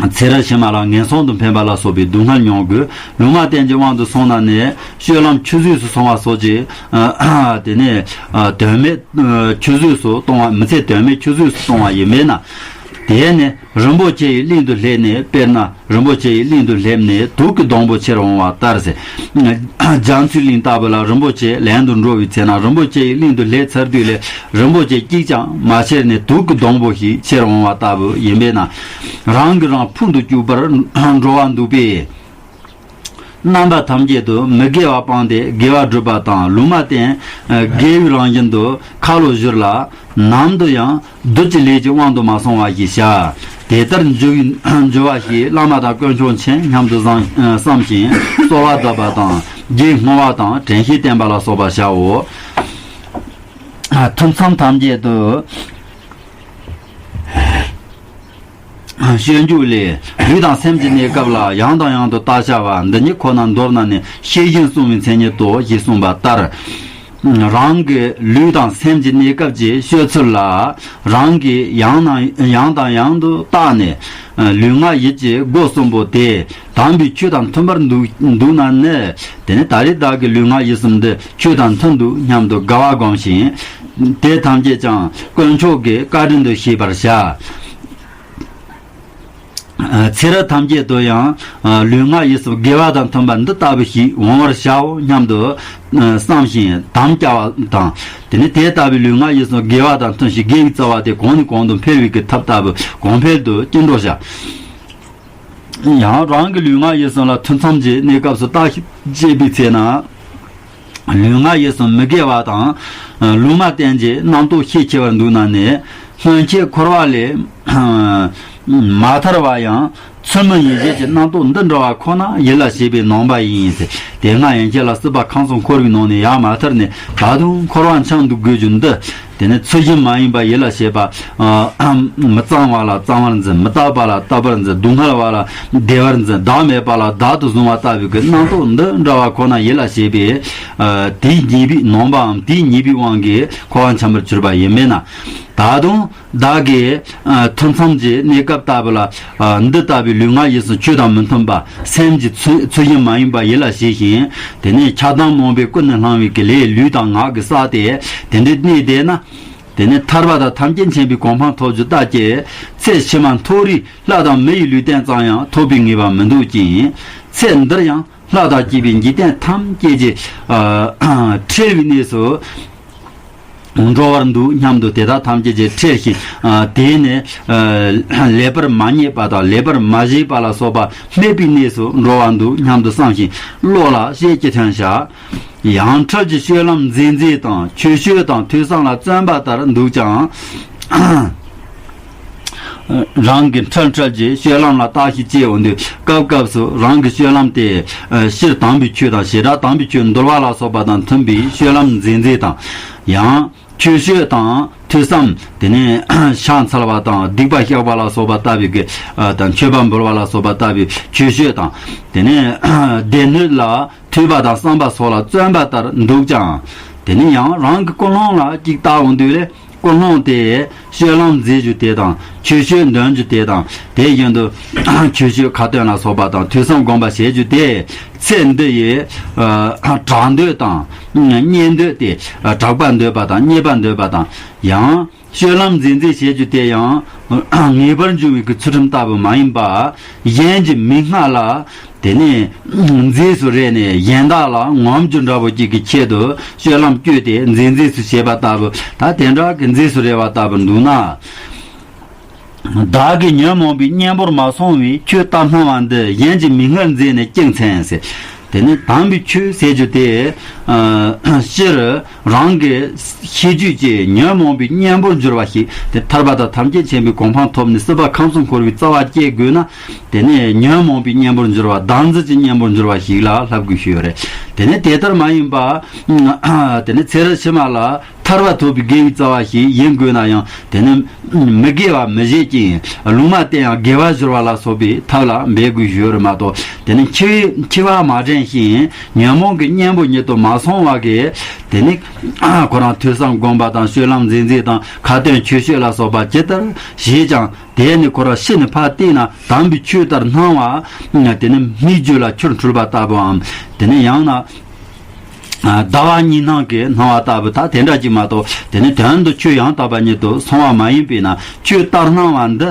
ཚེ་རབས་ཕྱི་མ་ལ་ངན་སོང་དུ་འཕེན་པ་ལ་སོགས་པའི་སྡུག་བསྔལ་མྱོང་དགོས། ལུང་མ་བསྟན་གྱི་དབང་དུ་སོང་ན་ནི་སྤྱོད་ལམ་ཆུད་ཟོས་སུ་སོང་བ་སོགས་ཀྱི། དེ་ནས་དོན་མེད་ཆུད་ཟོས་སུ་གཏོང་བ། མི་ཚེ་དོན་མེད་ཆུད་ཟོས་སུ་གཏོང་བ་ཡིན་མིན་ན། དེས་ནི་རིན་པོ་ཆེ་ཡི་གླིང་དུ་སླེབས་ནས། དཔེར་ན་རིན་པོ་ཆེ་ཡི་གླིང་དུ་སླེབས་ནས་དུག་གི་སྡོང་པོ་ཁྱེར་འོང་བ་ལྟར་ཟེར། རྒྱ་མཚོའི་གླིང་ལྟ་བུ་ལ་རིན་པོ་ཆེ་ལེན་དུ་འགྲོ་བའི་ཚེ་ན། རིན་པོ་ཆེ་ཡི་གླིང་དུ་སླེབས་ཚར་དུས་ལས་རིན་པོ་ཆེ་གཅིག་ཀྱང་མ་ཁྱེར་ནས་དུག་གི་སྡོང་པོ་ཞིག་ཁྱེར་འོང་བ་ལྟ་བུ་ཡིན་པས་ན། རང་གིས་རང་ཕུང་དུ་བཅུག་པར་འགྲོ་བ་འདུག་པས། རྣམ་པ་ཐམས་ཅད་དུ་མི་དགེ་བ་སྤངས་ཏེ་དགེ་བ་སྒྲུབ་པ་དང་། ལུང་མ་བསྟན་དགེ་བའི་རང་བཞིན་དུ་ཁ་ལོ་བཞུར་ལ། ནམ་དུ་ཡང་བདུད་ཀྱི་ལས་ཀྱི་དབང་དུ་མ་སོང་བ་ཞིག་བྱ། དེ་ལྟར་འགྱུར་བའི་འགྱུར་བ་ཞིག་བླ་མ་དང་དཀོན་མཆོག་མཁྱེན་སྙམ་དུ་བསམ་བསམ་ཞིང་གསོལ་བ་གདབ་པ་དང་། རྗེས་བསྔོ་བ་དང་དྲན་ཤེས་བསྟེན་པ་ལ་སོགས་པ་བྱའོ། ཐུན་མཚམས་ཐམས་ཅད་དུ་སྤྱོད་འཇུག་ལས། ལུས་དང་སེམས་ཀྱི་གནས་སྐབས་ལ་ཡང་དང་ཡང་དུ་བརྟག་བྱ་བ་འདི་ཉིད་ཁོ་ན་མདོར་ན་ནི་ཤེས་བཞིན་བསྲུང་བའི་མཚན་ཉིད་དོ་ཞེས་གསུངས་པ་ལྟར། རང་གི་ལུས་དང་སེམས་ཀྱི་གནས་སྐབས་ཀྱི་སྤྱོད་ཚུལ་ལ་རང་གིས་ཡང་ན་ཡང་དང་ཡང་དུ་བརྟགས་ནས། ལུས་ངག་ཡིད་ཀྱི་སྒོ་གསུམ་པོ་དེ་དམ་པའི་ཆོས་དང་མཐུན་པར་འདུག་འདུག་ན་ནི། དེ་ནི་ད་རེས་བདག་གི་ལུས་ངག་ཡིད་གསུམ་འདི་ཆོས་དང་མཐུན་འདུག་སྙམ་དུ་དགའ་བ་སྒོམ་ཞིང་། དེ་ཐམས་ཅད་ཀྱང་དཀོན་མཆོག་གི་བཀའ་དྲིན་དུ་ཤེས་པར་བྱ། ཚེ་རབས་ཐམས་ཅད་དུ་ཡང་ལུས་ངག་ཡིད་གསུམ་དགེ་བ་དང་མཐུན་པ་འདི་ལྟ་བུ་ཞིག་འོང་བར་བྱའོ་སྙམ་དུ་བསམ་ཞིང་དམ་བཅའ་བ་དང་། དེ་ནི་དེ་ལྟ་བུའི་ལུས་ངག་ཡིད་གསུམ་དགེ་བ་དང་མཐུན་ཞིང་། དགེ་བའི་རྩ་བ་དེ་གོང་ནས་གོང་དུ་འཕེལ་བའི་གི་ཐབས་ལྟ་བུ་གོང་འཕེལ་དུ་བསྐྱེད་འགྲོ་བྱ། ཡང་རང་གི་ལུས་ངག་ཡིད་གསུམ་ལ་ཐུན་མཚམས་ཀྱི་གནས་སྐབས་སུ་བརྟག་དཔྱད་པའི་ཚེ་ན། ལུས་ངག་ཡིད་གསུམ་མི་དགེ་བ་དང་ལུང་མ་བསྟན་གྱི་རྣམ་རྟོག་ཤས་ཆེ་བར་འདུག་ན་ནི། སྔོན་ཆད་འཁོར་བ་ལས་མ་ཐར་བ་ཡང་ཚུལ་མིན་ཡིད་བྱེད་ཀྱི་རྣམ་རྟོག་འདི་འདྲ་བ་ཁོ་ན་ཡིད་ལ་བྱེད་པའི་ནང་པ་ཡིན་ཟེར། དེ་སྔ་ཡན་ཆད་ལ་སྲིད་པ་ཁམས་གསུམ་འཁོར་བའི་ནང་ནས་ཡར་མ་ཐར་ནས་ད་དུང་འཁོར་བ་འཁྱམས་འདུག་དགོས་རྒྱུ་འདི། དེ་ནི་ཚུལ་བཞིན་མ་ཡིན་པ་ཡིད་ལ་བྱེད་པ། མི་གཙང་བ་ལ་གཙང་བར་འཛིན། མི་རྟག་པ་ལ་རྟག་པར་འཛིན། སྡུག་བསྔལ་བ་ལ་བདེ་བར་འཛིན། བདག་མེད་པ་ལ་བདག་ཏུ་བཟུང་བ་ལྟ་བུའི་གི་རྣམ་རྟོག་འདི་འདྲ་བ་ཁོ་ན་ཡིད་ལ་བྱེད་པས། དེའི་ཉེས་པའི་ནང་པའམ་དེའི་ཉེས་པའི་དབང་གིས་འཁོར་བ་འཁྱམས་པར་གྱུར་པ་ཡིན་མིན་ན། ད་དུང་བདག་གིས་ཐུན་མཚམས་ཀྱི་གནས་སྐབས་ལྟ་བུ་ལ། འདི་ལྟ་བུའི་ལུས་ངག་ཡིད་གསུམ་ཆོས་དང་མི་མཐུན་པ། སེམས་ཀྱི་ཚུལ་ཚུལ་བཞིན་མ་ཡིན་པ་ཡིད་ལ་བྱེད་ཞིང་། དེ་ནས་ཆགས་སྡང་རྨོངས་པས་ཀུན་ནས་བསླང་བའི་གི་ལས་ལུས་དང་ངག་གིས་བསགས་ཏེ། དེ་འདྲའི་གནས་དེ་ན། དེ་ནས་ཐར་པ་དང་ཐམས་ཅད་མཁྱེན་པའི་གོ་འཕང་ཐོབ་རྒྱུ་ལྟ་ཅི། ཚེ་ཕྱི་མ་མཐོ་རིས་ལྷ་དང་མི་ཡི་ལུས་རྟེན་ཙམ་ཡང་ཐོབ་པའི་ངེས་པ་མི་འདུག་ཅིང་། ཚེ་འདིར་ཡང་ལྷ་དང་བཅས་པའི་འཇིག་རྟེན་ཐམས་ཅད་ཀྱི་ཨ་ཁྲེལ་བའི་གནས་སུ་འགྲོ་བར་འདུག་སྙམ་དུ་དེ་དག་ཐམས་ཅད་ཀྱི་ཁྲེལ་ཞིང་། ཨ་དེས་ནི་ཨ་ལེགས་པར་མ་རྙེད་པ་དང་ལེགས་པར་མ་གཞི་པ་ལ་སོགས་པ་སྨད་པའི་གནས་སུ་འགྲོ་བར་འདུག་སྙམ་དུ་བསམ་ཞིང་བློ་ལ་བཤད་ཀྱི་ཐོན་བྱ། ཡང་འཁྲུལ་གྱི་སྤྱོད་ལམ་མཛེས་མཛེས་དང་ཆོས་སྤྱོད་དང་ཐོས་བསམ་ལ་བརྩོན་པ་ལྟར་འདུག་ཀྱང་། རང་གི་འཁྲུལ་འཁྲུལ་གྱི་སྤྱོད་ལམ་ལ་བརྟག་ཞིབ་བྱེད་འོང་དུས་སྐབས་སྐབས་སུ་རང་གི་སྤྱོད་ལམ་དེ་སྤྱིར་དམ་པའི་ཆོས་དང་བྱེ་བྲག་དམ་པའི་ཆོས་འདུལ་བ་ལ་སོགས་པ་དང་མཐུན་པའི་སྤྱོད་ལམ་མཛེས་མཛེས་དང་། ཡང་ཆོས་སྤྱོད་དང་ཐོས་བསམ། དེ་ནས་ཕྱག་འཚལ་བ་དང་སྡིག་པ་བཤགས་པ་ལ་སོགས་པ་ལྟ་བུའི་གི་དང་མཆོད་པ་འབུལ་བ་ལ་སོགས་པ་ལྟ་བུའི་ཆོས་སྤྱོད་དང་། དེ་ནས་སྡེ་སྣོད་ལ་ཐོས་པ་དང་བསམ་པ་སོགས་ལ་བརྩོན་པ་ལྟར་འདུག་ཀྱང་། དེ་ནས་ཡང་རང་གི་ཀུན་སློང་ལ་ཅིག་བལྟ་འོང་དུས་ལས་ཀུན་སློང་དེ་སྤྱོད་ལམ་མཛེས་རྒྱུ་དེ་དང་ཆོས་སྤྱོད་འདོན་རྒྱུ་དེ་དང་དེ་བཞིན་དུ་ཆོས་སྤྱོད་ཁ་ཏོན་ལ་སོགས་པ་དང་ཐོས་བསམ་སྒོམ་པ་བྱེད་རྒྱུ་དེ་ཚེ་འདི་ཡི་ཨ་གྲགས་འདོད་དང་རྙེད་འདོད་དེ་གྲགས་པ་འདོད་པ་དང་རྙེད་པ་འདོད་པ་དང་ཡང་། སྤྱོད་ལམ་མཛེས་མཛེས་བྱེད་རྒྱུ་དེ་ཡང་ངེས་པར་འབྱུང་བའི་གི་ཚུལ་ཁྲིམས་ལྟ་བུ་མ་ཡིན་པ། གཞན་གྱི་མིག་སྔ་ལ་དེ་ནས་མཛེས་སུ་རེད་ནས་གཞན་དག་ལ་ངོམ་རྒྱུ་འདྲ་བོ་ཅིག་གི་ཆེད་དུ་སྤྱོད་ལམ་བསྐྱོད་དེ་མཛེས་མཛེས་སུ་བྱེད་པ་ལྟ་བུ། ད་དེ་འདྲ་གི་མཛེས་སུ་རེད་བ་ལྟ་བུར་འདུག་ན། བདག་གིས་ཉོན་མོངས་པའི་གཉེན་པོར་མ་སོང་བའི་ཆོས་ལྟར་སྣང་བ་འདི་གཞན་གྱི་མིག་སྔར་མཛེས་ནས་ཅིག་མཚན་ཟེར། དེ་ནས་དམ་པའི་ཆོས་ཟེར་རྒྱུ་དེ་ཨ་སྤྱིར་རང་གི་ཤེས་རྒྱུད་ཀྱི་ཉོན་མོངས་པའི་གཉེན་པོར་གྱུར་པ་ཞིག་དེ་ཐར་པ་དང་ཐམས་ཅད་མཁྱེན་པའི་གོ་འཕང་ཐོབ་ནས་སྲིད་པ་ཁམས་གསུམ་འཁོར་བའི་རྩ་བ་བཅད་དགོས་ན། དེ་ནས་ཉོན་མོངས་པའི་གཉེན་པོར་གྱུར་པ་བདག་འཛིན་གྱི་གཉེན་པོར་གྱུར་པ་ཞིག་ལ་ལྷབ་དགོས་ཞུས་ཡོད་རེད། དེ་ནས་དེ་ལྟར་མ་ཡིན་པ། དེ་ནས་ཚེ་རབས་ཕྱི་མ་ལ་ཐར་པ་ཐོབ་པའི་དགེ་བའི་རྩ་བ་ཞིག་ཡིན་དགོས་ན་ཡང་དེ་ནི་མི་དགེ་བ་མི་བྱེད་ཅིང་ལུང་མ་བསྟན་ཡང་དགེ་བ་སྦྱོར་བ་ལ་སོགས་པའི་ཐབས་ལ་འབད་དགོས་ཞུ་རེད་མ་གཏོགས། དེ་ནི་འཆི་བའི་འཆི་བ་མ་དྲན་ཞིང་ཉོན་མོངས་ཀྱི་གཉེན་པོ་ཉིད་དུ་མ་སོང་བ་གིས་དེ་ནི་ཁོ་རང་ཐོས་བསམ་སྒོམ་པ་དང་སྤྱོད་ལམ་འཛིན་འཛིན་དང་ཁ་ཏོན་ཆོས་སྤྱོད་ལ་སོགས་པ་ཇི་ལྟར་བྱས་ཀྱང་། དེས་ནི་ཁོ་རང་ཤི་ནས་ཕར་བལྟས་ན་དམ་པའི་ཆོས་ལྟར་སྣང་བ། དེ་ནི་སྨིག་རྒྱུ་ལ་ཆུར་འཁྲུལ་པ་ལྟ་བུའམ། དེ་ནི་ཡང་ན། ཟླ་བ་གཉིས་སྣང་གི་སྣང་བ་ལྟ་བུ་དག་དེ་འདྲ་ཅིག་མ་གཏོགས། དེ་ནི་དོན་དུ་ཆོས་ཡང་དག་པ་ཉིད་དུ་སོང་བ་མ་ཡིན་པས་ན། ཆོས་ལྟར་སྣང་བ་འདི་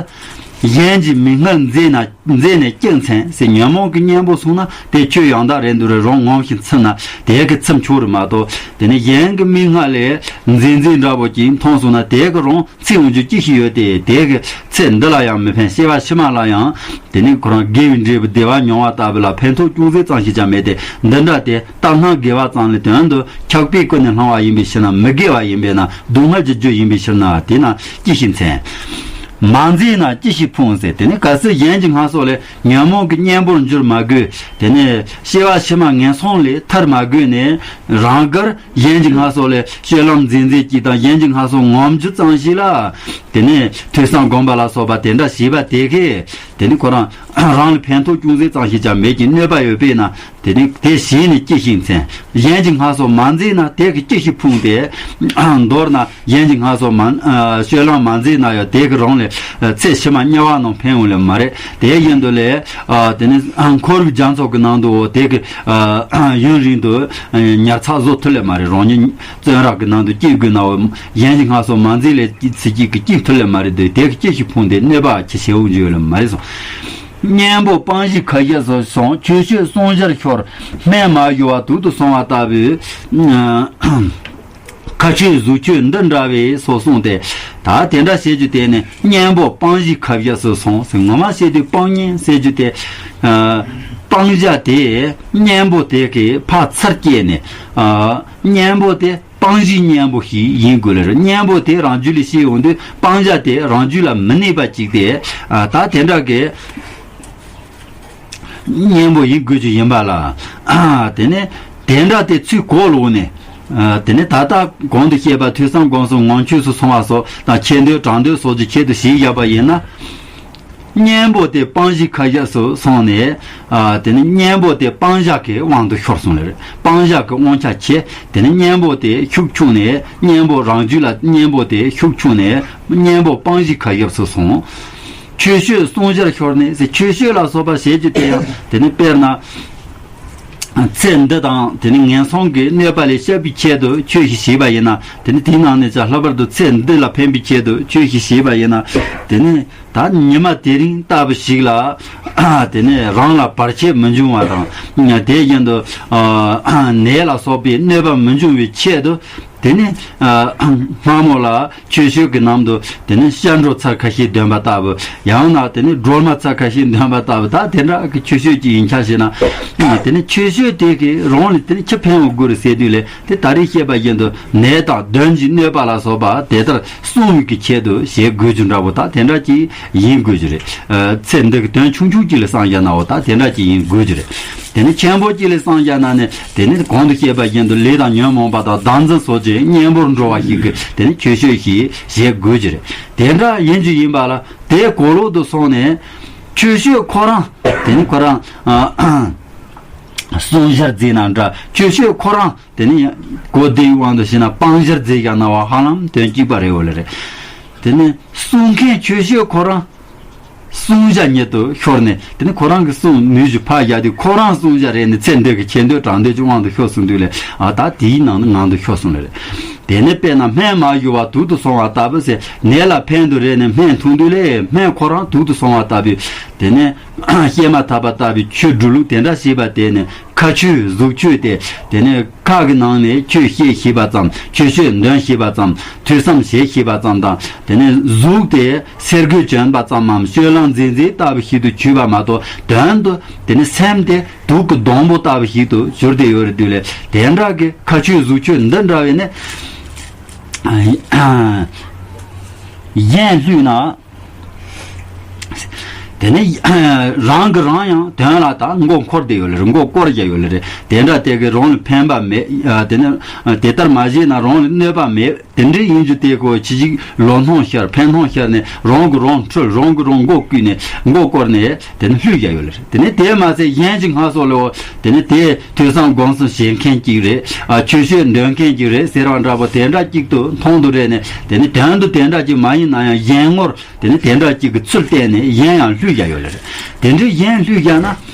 གཞན་གྱི་མིག་སྔར་མཛེས་ན་མཛེས་ནས་སྐྱུག་ཚར་ཟེར། ཉོན་མོངས་ཀྱི་གཉེན་པོ་སོང་ན་དེ་ཆོས་ཡང་དག་རེད་འདུག་རེད། རང་ངོམ་ཞིང་ཚིམ་ན་དེ་གི་ཚིམ་ཆོག་རེད་མ་གཏོགས། དེ་ནི་གཞན་གྱི་མིག་སྔར་ལས་མཛེས་མཛེས་འདྲ་པོ་ཅིག་མཐོང་སོང་ན་དེ་གི་རང་ཚིག་འོང་རྒྱུ་ཅི་ཞིག་ཡོད་དེ། དེ་གི་ཚེ་འདི་ལ་ཡང་མི་ཕན། སྐྱེ་བ་ཕྱི་མ་ལ་ཡང་དེ་ནི་ཁོ་རང་དགེ་བའི་འབྲས་བུ་བདེ་བ་མྱོང་བ་ལྟ་བུ་ལ་ཕན་ཐོགས་ཅུང་ཟད་ཙམ་ཞིག་ཀྱང་མེད་དེ། འདི་འདྲ་དེ་ལྟར་སྣང་དགེ་བ་ཙམ་ལས་དོན་དུ་འཆགས་པས་ཀུན་ནས་བསླང་བ་ཡིན་པའི་ཕྱིར་ན་མི་དགེ་བ་ཡིན་པས་ན། སྡུག་བསྔལ་གྱི་རྒྱུ་ཡིན་པའི་ཕྱིར་ན་དེས་ན་ཅི་ཞིག་མཚན། མ་མཛེས་ན་ཅི་ཞིག་ཕུང་ཟེར། དེ་ནི་གལ་སྲིད་གཞན་གྱི་སྔ་སོ་ལས་ཉོན་མོངས་ཀྱི་གཉེན་པོར་འགྱུར་མ་དགོས། དེ་ནི་སྐྱེ་བ་ཕྱི་མ་ངན་སོང་ལས་ཐར་མ་དགོས་ནས་རང་དགར། གཞན་གྱི་སྔ་སོ་ལས་སྤྱོད་ལམ་འཛིན་འཛིན་གྱིས་དང་། གཞན་གྱི་སྔ་སོ་ངོམ་རྒྱུ་ཙམ་ཞིག་ལ། དེ་ནས་ཐོས་བསམ་སྒོམ་པ་ལ་སོགས་པ་དེ་འདྲ་བྱས་པ་དེ་གས་དེ་ནི་ཁོ་རང་རང་ལ་ཕན་ཐོགས་ཅུང་ཟད་ཙམ་ཞིག་ཀྱང་མེད་ཀྱི་གནོད་པ་ཡོད་པས་ན། དེ་ནི་དེ་བྱས་ནས་ཅི་ཞིག་མཚན། གཞན་གྱི་སྔ་སོ་མ་མཛེས་ན་དེ་གི་ཅི་ཞིག་ཕུང་སྟེ། མདོར་ན་གཞན་གྱི་སྔ་སོ་མ་སྤྱོད་ལམ་མ་མཛེས་ན་ཡང་དེ་གི་རང་ལས་ཚེ་ཕྱི་མ་དམྱལ་བ་རྣམས་ཕན་འོང་ལེ་མ་རེད། དེ་ཡིན་དུས་ལས། ཨ། དེ་ནི་ཨ། འཁོར་བའི་རྒྱ་མཚོ་གི་ནང་དུ་འོ་དེ་གི། ཨ། ཡུན་རིང་དུ་ཨ། ཉར་ཚགས་བཟོ་ཐུབ་ལེ་མ་རེད། རང་ཉིད་བཙོན་ར་གི་ནང་དུ་སྐྱེ་དགོས་ན་འོ། གཞན་གྱི་སྔ་སོ་མ་མཛེས་ལེ་ཚེ་གཅིག་གི་སྐྱེ་ཐུབ་ལེ་མ་རེད་དེ། དེ་གི་སྐྱེ་ཞིག་ཕུང་སྟེ་གནོད་པ་ཆེ་ཆེ་འོང་རྒྱུ་ཡོད་ལེ་མ་རེད་གསུངས། གཉེན་པོ་སྤང་བྱའི་ཁ་ཞབས་སུ་སོང་། ཆོས་སྤྱོད་བསྲུང་བྱར་ཤོར། སྨན་མ་ཞུ་བར་དུག་ཏུ་སོང་བ་ལྟ་བུའི། ཁ་ཆོས་གཟུགས་ཆོས་འདི་འདྲ་བས་སོ་གསུངས་ཏེ། ད་དེ་འདྲ་བྱེད་རྒྱུ་དེ་ནི་གཉེན་པོ་སྤང་བྱའི་ཁ་ཞབས་སུ་སོང་ཟེར། ངོ་མ་བྱེད་དུས་སྤང་གཉེན་ཟེར་རྒྱུ་དེ། ཨ། སྤང་བྱ་དེ་གཉེན་པོ་དེ་གི་ཕར་ཚུར་སྐྱེས་ནས། ཨ། གཉེན་པོ་དེ་སྤང་བྱའི་གཉེན་པོ་ཞིག་ཡིན་དགོས་ལེ་རེད། གཉེན་པོ་དེ་རང་རྒྱུད་ལ་སྐྱེས་ཡོང་དུས་སྤང་བྱ་དེ་རང་རྒྱུད་ལ་མི་གནས་པ་ཅིག་སྟེ། ཨ། ད་དེ་འདྲ་གི། གཉེན་པོ་ཡིན་དགོས་ཀྱི་ཡིན་པ་ལ། ཨ། དེ་ནས་དེ་འདྲ་དེ་ཚུར་གོ་ལོག་ནས། ཨ། དེ་ནས་ད་ལྟ་གོང་དུ་བཤད་པ་ཐོས་བསམ་སྒོམ་གསུམ་ངང་ཆོས་སུ་སོང་བ་སོགས་དང་ཆེ་འདོད་གྲགས་འདོད་སོགས་ཀྱི་ཆེད་དུ་ཞིག་བཞག་པ་ཡིན་ན། གཉེན་པོ་དེ་སྤང་བྱའི་ཁ་ཞབས་སུ་སོང་ནས། ཨ། དེ་ནས་གཉེན་པོ་དེ་སྤང་བྱ་གི་དབང་དུ་ཤོར་སོང་ལེ་རེད། སྤང་བྱ་གི་དབང་ཆ་ཁྱེར། དེ་ནས་གཉེན་པོ་དེ་ཤུགས་ཆུང་ནས་གཉེན་པོ་རང་རྒྱུད་ལ་གཉེན་པོ་དེ་ཤུགས་ཆུང་ནས་གཉེན་པོ་སྤང་བྱའི་ཁ་ཞབས་སུ་སོང་། ཆོས་སྤྱོད་བསྲུང་བྱར་ཤོར་ནས་ཟེར། ཆོས་སྤྱོད་ལ་སོགས་པ་བྱེད་རྒྱུ་དེ་ཡང་དེ་ནི་དཔེར་ན། ཚེ་འདི་དང་དེ་ནི་ངན་སོང་གི་གནོད་པ་ལས་སྐྱབས་པའི་ཆེད་དུ་ཆོས་ཤིག་བྱས་པ་ཡིན་ན། དེ་ནི་དེའི་ནང་ནས་ཀྱང་ལྷག་པར་དུ་ཚེ་འདི་ལ་ཕན་པའི་ཆེད་དུ་ཆོས་ཤིག་བྱས་པ་ཡིན་ན། དེ་ནི་ད་ཉི་མ་དེ་རིང་ལྟ་བུ་ཞིག་ལ། དེ་ནི་རང་ལ་བར་ཆད་མི་འབྱུང་བ་དང་། དེ་བཞིན་དུ་ནད་ལ་སོགས་པའི་གནོད་པ་མི་འབྱུང་བའི་ཆེད་དུ། དེ་ནི་ཨ། སྔ་མོ་ལ་ཆོས་སྤྱོད་ཀྱི་ནང་དུ་དེ་ནི་སྐྱབས་འགྲོ་ཚར་ཁ་ཤས་འདོན་པ་ལྟ་བུ། ཡང་ན་དེ་ནི་སྒྲོལ་མ་ཚར་ཁ་ཤས་འདོན་པ་ལྟ་བུ། ད་དེ་འདྲ་གི་ཆོས་སྤྱོད་ཅིག་ཡིན་ཆ་ཞེ་ན། དེ་ནི་ཆོས་སྤྱོད་དེ་གི་རང་ལ་དེ་ནི་ཅི་ཕན་འོང་དགོས་རེད་ཟེར་དུས་ལས། དེ་ད་རེས་བཤད་པ་བཞིན་དུ་ནད་དང་གདོན་གྱི་གནོད་པ་ལ་སོགས་པ་དེ་ལྟར་སྲུང་བའི་གི་ཆེད་དུ་བྱེད་དགོས་རྒྱུ་འདྲ་པོ། ད་དེ་འདྲ་ཅིག་ཡིན་དགོས་རྒྱུ་རེད། ཨ། ཚེ་འདི་གི་དོན་ཆུང་ཆུང་ཅིག་ལ་བསམ་བཞག་ན་འོ་ད་དེ་འདྲ་ཅིག་ཡིན་དགོས་རྒྱུ་རེད། དེ་ནི་ཆེན་པོ་ཅིག་ལ་བསམ་བཞག་ན་ནི། དེ་ནི་གོང་དུ་བཤད་པ་བཞིན་དུ་ལས་དང་ཉོན་མོངས་པ་དང་བདག་འཛིན་སོགས་ཀྱི་གཉེན་པོར་འགྲོ་བ་ཞིག་གིས་དེ་ནི་ཆོས་སྤྱོད་ཞིག་བྱེད་དགོས་ཀྱི་རེད། དེ་འདྲ་ཡིན་རྒྱུ་ཡིན་པ་ལ་དེ་གོ་ལོག་ཏུ་སོང་ནས་ཆོས་སྤྱོད་ཁོ་རང་དེ་ནི་ཁོ་རང་ཨ། བསྲུང་བྱར་བརྩིས་ན་འདྲ། ཆོས་སྤྱོད་ཁོ་རང་དེ་ནི་གོ་བདེའི་དབང་དུ་བྱས་ན་སྤང་བྱར་བརྩིས་བཞག་ན་བ་ཧ་ལམ་དོན་གཅིག་པ་རེད་འོ་ལེ་རེད། དེ་ནི་བསྲུང་མཁན་ཆོས་སྤྱོད་ཁོ་རང་བསྲུང་བྱ་ཉིད་དུ་ཤོར་ནས། དེ་ནི་ཁོ་རང་གི་བསྲུང་ནུས་ཀྱི་ཕར་བཞག་དུས་ཁོ་རང་བསྲུང་བྱ་རེད་ནས་ཚེ་འདི་གི་ཆེ་འདོད་གྲགས་འདོད་ཀྱི་དབང་དུ་ཤོར་སོང་དུས་ལས། ཨ། ད་དེའི་ནང་ནས་ངང་དུ་ཤོར་སོང་ལེ་རེད། དེ་ནི་དཔེར་ན་སྨན་མ་ཞུ་བར་དུག་ཏུ་སོང་བ་ལྟ་བུ་ཟེར། ནད་ལ་ཕན་དུ་རེ་ནས་སྨན་འཐུང་དུས་ལས་སྨན་ཁོ་རང་དུག་ཏུ་སོང་བ་ལྟ་བུའི། དེ་ནི་བཤད་མ་ཐག་པ་ལྟ་བུའི་ཆོས་སྒྲུབ་ལུགས་དེ་འདྲ་བྱས་པ་དེ་ནི། ཁ་ཆོས་གཟུགས་ཆོས་ཏེ། དེ་ནས་ཁ་གི་ནང་ནས་ཆོས་བཤད་ཤེས་པ་ཙམ། ཆོས་སྤྱོད་འདོན་ཤེས་པ་ཙམ། ཐོས་བསམ་བྱེད་ཤེས་པ་ཙམ་དང་། དེ་ནས་གཟུགས་དེ་སེར་གོས་གྱོན་པ་ཙམ་མམ། སྤྱོད་ལམ་མཛེས་མཛེས་ལྟ་བུ་ཞིག་ཏུ་གྱུར་པ་མ་གཏོགས། དོན་དུ་དེ་ནས་སེམས་དེ་དུག་གི་སྡོང་པོ་ལྟ་བུ་ཞིག་ཏུ་གྱུར་ཏེ་ཡོད་རེད་དུས་ལས། དེ་འདྲ་གི་ཁ་ཆོས་གཟུགས་ཆོས་འདི་འདྲ་བས་ནི། གཞན་བསླུས་ན། དེ་ནས་རང་གིས་རང་ཡང་དོན་ལ་ད་མགོ་འཁོར་བསྡད་ཡོད་ལེ་རེད། མགོ་སྐོར་བཞག་ཡོད་ལེ་རེད། དེ་འདྲ་དེ་གིས་རང་ལ་ཕན་པ་མེད། ཨ། དེ་ནས་དེ་ལྟར་མ་བྱས་ན་རང་ལ་གནོད་པ་མེད། དེ་འདྲ་ཡིན་རྒྱུ་དེ་ཁོ་ཕྱི་ཞིག་ལོ་སྣང་ཤར་ཕན་སྣང་ཤར་ནས་རང་གིས་རང་འཁྲུལ། རང་གིས་རང་མགོ་བརྐུས་ནས་མགོ་སྐོར་ནས་དེ་ནས་ལྷོད་བཞག་ཡོད་ལེ་རེད། དེ་ནས་དེ་མ་ཚད་གཞན་གྱི་སྔ་སོ་ལོ་དེ་ནས་དེ་ཐོས་བསམ་སྒོམ་གསུམ་བྱེད་མཁན་གཅིག་རེད། ཨ། ཆོས་སྤྱོད་འདོན་མཁན་གཅིག་རེད་ཟེར་བ་འདྲ་པོ་དེ་འདྲ་གཅིག་ཏུ་མཐོང་དུ་རེད་ནས། དེ་ནས་དོན་དུ་དེ་འདྲ་གཅིག་མ་ཡིན་ན་ཡང་གཞན་ངོར་དེ་ནས་དེ་འདྲ་གཅིག་གི་ཚུལ་བསྟན་ནས་གཞན་ཡང་བསླུས་བཞག་ཡོད་ལེ་རེད། དེ་འདྲའི་གཞན་བསླུས་བཞག་ན།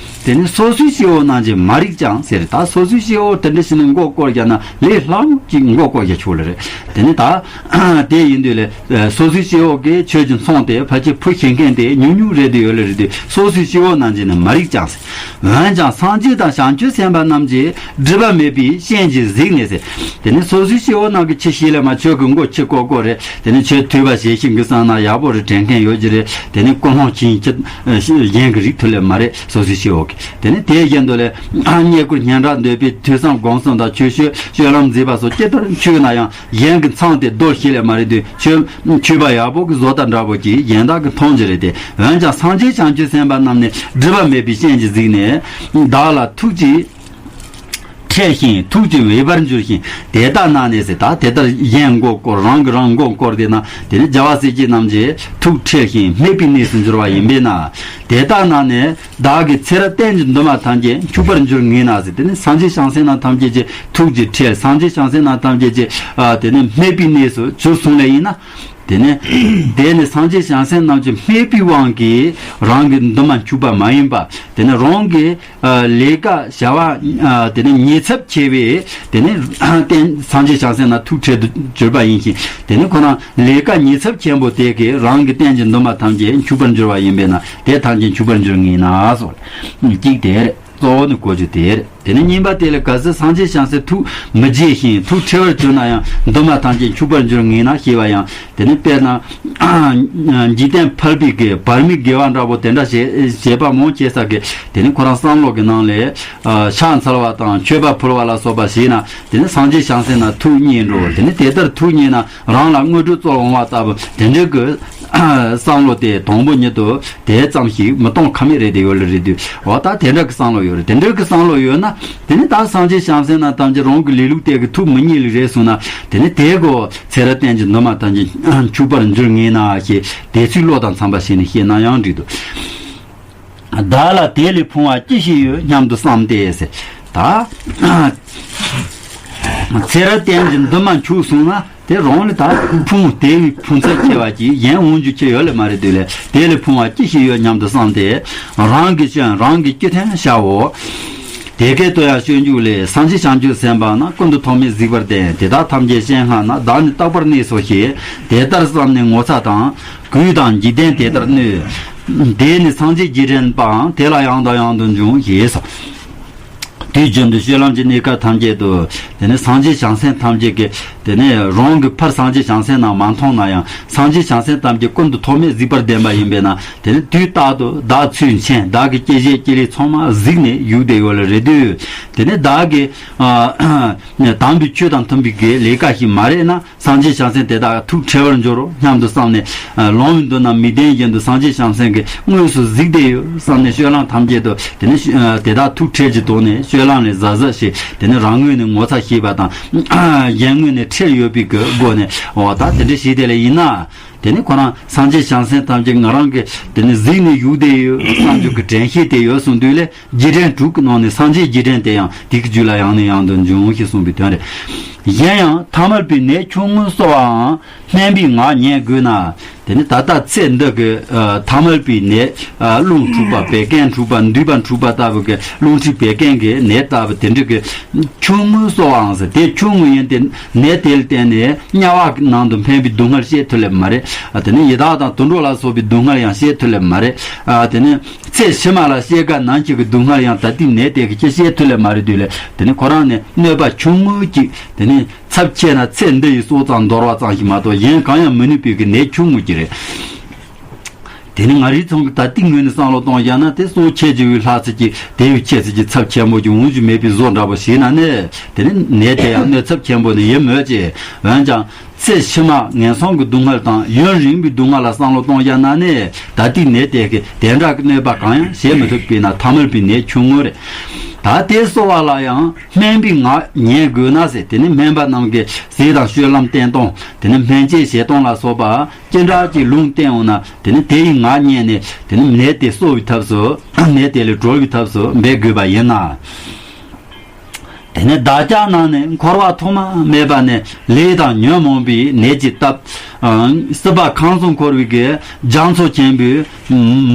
དེ་ནས་སོ་སོའི་སྐྱེ་བོ་རྣམས་ཀྱིས་མ་རིག་ཀྱང་ཟེར། ད་སོ་སོའི་སྐྱེ་བོ་དེ་འདྲ་ཞིག་ནས་མགོ་སྐོར་བཞག་ན་ལས་སླ་མོ་གཅིག་མགོ་སྐོར་བཞག་ཆོག་ལེ་རེད། དེ་ནས་ད་དེ་ཡིན་དུས་ལས་སོ་སོའི་སྐྱེ་བོ་གིས་ཆོས་ཀྱི་མཚུངས་དེ་ཕལ་ཆེར་ཕུ་ཤེས་མཁན་དེ་ཉུང་ཉུང་རེད་དེ་ཡོད་ལེ་རེད་དེ། སོ་སོའི་སྐྱེ་བོ་རྣམས་ཀྱིས་ནི་མ་རིག་ཀྱང་ཟེར། འོན་ཀྱང་སངས་རྒྱས་དང་བྱང་ཆུབ་སེམས་དཔའ་རྣམས་ཀྱིས་སྒྲིབ་པ་མེད་པའི་སྤྱན་གྱིས་གཟིགས་ནས་ཟེར། དེ་ནས་སོ་སོའི་སྐྱེ་བོ་རྣམས་ཀྱིས་ཆི་ཤེས་ལེ་མ། ཁྱོད་ཀྱི་མགོ་ཆི་སྐོར་སྐོར་རེད། དེ་ནས་ཁྱོད་ཐོས་པ་བྱེད་ཤེས་གི་བསམ་ན་ཡག་པོ་རེད། དྲན་མཁན་ཡོད་ཀྱི་རེད། དེ་ནས་ཀུན་སློང་ཅན་གྱི་གཞན་གྱིས་རིག་ཐུབ་ལེ་མ་རེད། སོ་སོའི་སྐྱེ་བོ་གིས། དེ་ནས་དེ་བཞིན་དུ་ལས་རྙེད་བཀུར་སྙན་གྲགས་འདོད་པའི་ཐོས་བསམ་སྒོམ་གསུམ་དང་ཆོས་སྤྱོད་སྤྱོད་ལམ་མཛེས་པ་སོགས་ཇི་ལྟར་འཁྱུད་ན་ཡང་གཞན་གྱི་མཚང་དེ་རྡོལ་ཤེས་ལེ་མ་རེད་དུས། ཁྱོད་འཁྱུད་པ་ཡག་པོ་གི་བཟོ་ལྟ་འདྲ་པོ་ཅིག་གཞན་དག་གིས་མཐོང་རྒྱུ་རེད་དེ། འོན་ཀྱང་སངས་རྒྱས་བྱང་ཆུབ་སེམས་དཔའ་རྣམས་ནི་སྒྲིབ་པ་མེད་པའི་སྤྱན་གྱིས་གཟིགས་ནས་བདག་ལ་ཐུགས་ཀྱི་ཁྲེལ་ཞིང་ཐུགས་ཀྱིས་འོས་པར་འགྱུར་ཞིང་། དེ་ལྟ་ན་ནི་ཟེར། ད་དེ་ལྟར་གཞན་མགོ་སྐོར་རང་གིས་རང་མགོ་སྐོར་དེ་ན་དེ་ནི་རྒྱལ་བ་སྲས་བཅས་རྣམས་ཀྱི་ཐུགས་ཁྲེལ་ཞིང་སྨད་པའི་གནས་སུ་འགྱུར་བ་ཡིན་པས་ན། དེ་ལྟ་ན་ནི་བདག་གིས་ཚེ་རབས་གཏན་གྱི་འདུན་མ་ཐམས་ཅད་འཁྱུད་པར་འགྱུར་ངེས་ན་ཟེར། དེ་ནི་སངས་རྒྱས་བྱང་སེམས་རྣམས་ཐམས་ཅད་ཀྱི་ཐུགས་ཀྱི་ཁྲེལ། སངས་རྒྱས་བྱང་སེམས་རྣམས་ཐམས་ཅད་ཀྱི་ཨ་དེ་ནི་སྨད་པའི་གནས་སུ་གྱུར་སོང་ལེ་ཡིན་ན། དེ་ནི་དེ་ནི་སངས་རྒྱས་བྱང་སེམས་རྣམས་ཀྱི་སྨད་པའི་དབང་གིས་རང་གི་འདུན་མ་འཁྱུད་པ་མ་ཡིན་པ། དེ་ནི་རང་གི་ཨ་ལས་ཀ་བྱ་བ་ཨ་དེ་ནི་ཉེས་ཚབས་ཆེ་བས། དེ་ནི་རྟེན་སངས་རྒྱས་བྱང་སེམས་རྣམས་ཐུགས་ཁྲེལ་དུ་གྱུར་པ་ཡིན་ཞིང་། དེ་ནི་ཁོ་རང་ལས་ཀ་ཉེས་ཚབས་ཆེན་པོ་དེ་གིས་རང་གི་རྟེན་གྱི་འདུན་མ་ཐམས་ཅད་འཁྱུད་པར་འགྱུར་བ་ཡིན་པས་ན། དེ་ཐམས་ཅད་འཁྱུད་པར་འགྱུར་ངེས་ན་སོགས། གཅིག་དེ་རེད། གཙོ་བོ་ནི་གོ་རྒྱུ་དེ་རེད། དེ་ནས་གཉིས་པ་དེ་ལ་གལ་སྲིད་སངས་རྒྱས་བྱང་སེམས་ཐུགས་མི་དགྱེས་ཤིང་ཐུགས་ཁྲེལ་བར་གྱུར་ན་ཡང་འདུན་མ་ཐམས་ཅད་འཁྱུད་པར་འགྱུར་ངེས་ན་ཞེས་པ་ཡང་། དེ་ནི་དཔེར་ན་འཇིག་རྟེན་ཕལ་པའི་གི་བར་མི་དགེ་བ་འདྲ་པོ་དེ་འདྲ་བྱེད་བྱེད་པ་མང་ཆེ་ས་གི་དེ་ནི་ཁོ་རང་བསམ་བློ་གི་ནང་ལས་ཨ་ཕྱག་འཚལ་བ་དང་མཆོད་པ་ཕུལ་བ་ལ་སོགས་པ་བྱས་ན། དེ་ནི་སངས་རྒྱས་བྱང་སེམས་རྣམས་ཐུགས་མཉེས་འགྲོ། དེ་ནི་དེ་ལྟར་ཐུགས་མཉེས་ན་རང་ལ་དངོས་གྲུབ་སྩོལ་འོང་བ་ལྟ་བུ་དེ་འདྲའི་གི་བསམ་བློ་དེ་དང་པོ་ཉིད་དུ་དེ་ཙམ་ཞིག་མི་གཏོང་ཁ་མེད་རེད་དེ་ཡོད་ལེ་རེད་དུས། འོ་ད་དེ་འདྲ་གི་བསམ་བློ་ཡོད་རེད། དེ་འདྲ་གི་བསམ་བློ་ཡོད་ན། དེ་ནི་ད་སངས་རྒྱས་བྱང་སེམས་རྣམས་ཐམས་ཅད་རང་གི་ལས་ལུགས་དེ་གི་ཐུགས་མི་མཉེས་ལེ་རེད་གསུངས་ན། དེ་ནི་དེ་གོ་ཚེ་རབས་གཏན་གྱི་འདུན་མ་ཐམས་ཅད་འཁྱུད་པར་འགྱུར་ངེས་ན་ཞེས་དེ་ཚིག་བློ་དང་འཚམ་པ་བྱས་ནས་བཤད་ན་ཡང་འགྲིག་འདུག་བདག་ལ་དེ་ལས་ཕུང་བ་ཅི་ཞིག་ཡོད་སྙམ་དུ་བསམས་ཏེ་ཟེར། ད་ཚེ་རབས་གཏན་གྱི་འདུན་མ་འཁྱུད་སོང་ན། དེ་རང་ལ་ད་ཕུང་། དེ་བས་ཕུང་ཚད་ཆེ་བ་ཅིག་གཞན་འོང་རྒྱུ་ཅི་ཡོད་ལེ་མ་རེད་དུས་ལས། དེ་ལས་ཕུང་བ་ཅི་ཞིག་ཡོད་སྙམ་དུ་བསམས་ཏེ། རང་གི་སྐྱོན་རང་གིས་ཅི་ཐོན་བྱའོ། དེ་སྐད་དུ་ཡང་སྤྱོད་འཇུག་ལས། སངས་རྒྱས་བྱང་ཆུབ་སེམས་དཔའ་རྣམས་ཀུན་ཏུ་ཐོགས་མེད་གཟིགས་པར་བསྟན། དེ་དག་ཐམས་ཅད་སྤྱན་སྔ་ན། བདག་ནི་རྟག་པར་གནས་སོ་ཞེས། དེ་ལྟར་བསམས་ནས་ངོ་ཚ་དང་། གུས་དང་འཇིག་རྟེན་དེ་ལྟར་གནོད། དེས་ནི་སངས་རྒྱས་རྗེས་དྲན་པའང་། དེ་ལ་ཡང་དང་ཡང་དུ་འབྱུང་ཞེས་སོ། དུས་རྒྱུན་དུ་སྤྱོད་ལམ་གྱི་གནས་སྐབས་ཐམས་ཅད་དུ། དེ་ནི་སངས་རྒྱས་བྱང་སེམས་ཐམས་ཅད་ཀྱི། དེ་ནི་རང་གིས་ཕར་སངས་རྒྱས་བྱང་སེམས་རྣམས་མ་མཐོང་ན་ཡང་། སངས་རྒྱས་བྱང་སེམས་ཐམས་ཅད་ཀུན་ཏུ་ཐོགས་མེད་གཟིགས་པར་ལྡན་པ་ཡིན་པས་ན། དེ་ནི་དུས་རྟག་ཏུ་བདག་ཚུལ་མཁྱེན། བདག་གི་སྐྱེ་བཞེས་སྐྱེ་ལས་ཚང་མ་གཟིགས་ནས་བཞུགས་བསྡད་ཡོད་ལེ་རེད་དུས། དེ་ནི་བདག་གིས་ཨ་དམ་པའི་ཆོས་དང་མཐུན་པའི་གི་ལས་ཀ་ཞིག་མ་རེད་ན། སངས་རྒྱས་བྱང་སེམས་དེ་དག་ཐུགས་ཁྲེལ་བར་འགྱུར་རོ་སྙམ་དུ་བསམས་ནས། ལོང་བའི་མདུན་ན་མིག་ལྡན་བཞིན་དུ་སངས་རྒྱས་བྱང་སེམས་ཀྱིས་དངོས་སུ་གཟིགས་བསྡད་ཡོད་བསམས་ནས། སྤྱོད་ལམ་ཐམས་ཅད་དུ་དེ་ནི་དེ་དག་ཐུགས་ཁྲེལ་གྱི་ཐོག་ནས་སྤྱོད་ལམ་ལས་གཟབ་གཟབ་བྱས། དེ་ནི་རང་ངོས་ནས་ངོ་ཚ་ཤེས་པ་དང་། གཞན་ངོས་ནས་ཁྲེལ་ཡོད་པའི་གི་སྒོ་ནས། འོ་ད་དེ་འདྲ་བྱས་དེ་ལས་ཡིན་ན། དེ་ནི་ཁོ་རང་སངས་རྒྱས་བྱང་སེམས་ཐམས་ཅད་ང་རང་གིས་དེ་ནི་གཟིགས་ནས་བཞུགས་བསྡད་ཡོད་བསམ་རྒྱུ་གི་དྲན་ཤེས་དེ་ཡོད་སོང་དུས་ལས། རྗེས་དྲན་དྲུག་གི་ནང་ནས་སངས་རྒྱས་རྗེས་དྲན་དེ་ཡང་དེ་གི་རྒྱུད་ལ་ཡང་ནས་ཡང་དུ་འབྱུང་ཞེས་གསུངས་པའི་དོན་རེད། གཞན་ཡང་ཐ་མལ་པའི་ནད་ཆུང་ངུ་གསོ་བའང་སྨན་པའི་ངག་ཉན་དགོས་ན། དེ་ནི་ད་ལྟ་ཚེ་འདི་གི་ཨ་ཐ་མལ་པའི་ནད། ཨ་རླུང་འཁྲུགས་པ་བད་ཀན་འཁྲུགས་པ་མདུད་པ་འཁྲུགས་པ་ལྟ་བུ་གི་རླུང་མཁྲིས་བད་ཀན་གྱི་ནད་ལྟ་བུ་དེ་འདྲ་གི་ཆུང་ངུ་གསོ་བའང་ཟེར། དེ་ཆུང་ངུ་ཡིན་ཏེ་ནད་དེ་ལ་བརྟེན་ནས་དམྱལ་བ་ནང་དུ་འཕེན་པའི་སྡུག་བསྔལ་བཤད་ཐུབ་ལེ་མ་རེད། ཨ་དེ་ནི་ཡི་དྭགས་དང་དུད་འགྲོ་ལ་སོགས་པའི་སྡུག་བསྔལ་ཡང་བཤད་ཐུབ་ལེ་མ་རེད། ཨ་དེ་ནི། ཚེ་ཕྱི་མ་ལ་སྐྱེ་རྒ་ན་འཆི་གི་སྡུག་བསྔལ་ཡང་ད་ལྟའི་ནད་དེ་གིས་ཅི་བྱེད་ཐུབ་ལེ་མ་རེད་དུས་ལས། དེ་ནི་ཁོ་རང་ནི་གནོད་པ་ཆུང་ངུ་གཅིག་དེ་ནི་ཚབས་ཆེ་ན་ཚེ་འདི་ཡི་སྲོག་ཙམ་འདོར་བ་ཙམ་ཞིག་མ་གཏོགས་གཞན་གང་ཡང་མི་ནུས་པའི་གི་ནད་ཆུང་ངུ་གཅིག་རེད། དེ་ནི་ང་རའི་ཚང་གི་ད་ལྟའི་ངོས་ནས་བསམ་བློ་གཏོང་བཞག་ན། དེ་སྲོག་ཆད་ཀྱི་བའི་ལྷག་ཚད་ཀྱི་དེ་བའི་ཆེ་ཚད་ཀྱི་ཚབས་ཆེན་པོ་ཀྱི་འོང་རྒྱུ་མེད་པའི་བཟོ་འདྲ་པོ་ཞིག་ན་ནི། དེ་ནི་ནད་དེ་ཡང་གནོད་ཚབས་ཆེན་པོ་ནི་ཡིན་མོད་ཀྱི། འོན་ཀྱང་ཚེ་ཕྱི་མ་ངན་སོང་གི་སྡུག་བསྔལ་དང་ཡུན་རིང་པའི་སྡུག་བསྔལ་ལ་བསམ་བློ་གཏོང་བཞག་ན་ནི། ད་ལྟའི་ནད་དེ་གི་དེ་འདྲ་གི་གནོད་པ་གང་ཡང་བྱེད་མི་ཐུབ་པས་ན། ཐ་མལ་པའི་ནད་ཆུང་ངུ་རེད། ད་དེ་གསོ་བ་ལ་ཡང་སྨན་པའི་ངག་ཉན་དགོས་ན་ཟེར། དེ་ནི་སྨན་པ་རྣམས་ཀྱིས་ཟས་དང་སྤྱོད་ལམ་བསྟེན་སྟངས། དེ་ནི་སྨན་དཔྱད་བྱེད་སྟངས་ལ་སོགས་པ་ཅི་འདྲ་ཅིག་ལུང་བསྟན་འོང་ན། དེ་ནི་དེ་ཡི་ངག་ཉན་ནས། དེ་ནི་ནད་དེ་གསོ་བའི་ཐབས་སུ། ནད་དེ་ལས་གྲོལ་བའི་ཐབས་སུ་འབད་དགོས་པ་ཡིན་ན། དེ་ནི་བདག་ཅག་རྣམས་ནི་འཁོར་བ་ཐོག་མ་མེད་པ་ནས་ལས་དང་ཉོན་མོངས་པའི་ནད་ཀྱིས་བཏབ། ཨང་། སྲིད་པ་ཁམས་གསུམ་འཁོར་བའི་གི་རྒྱ་མཚོ་ཆེན་པོའི་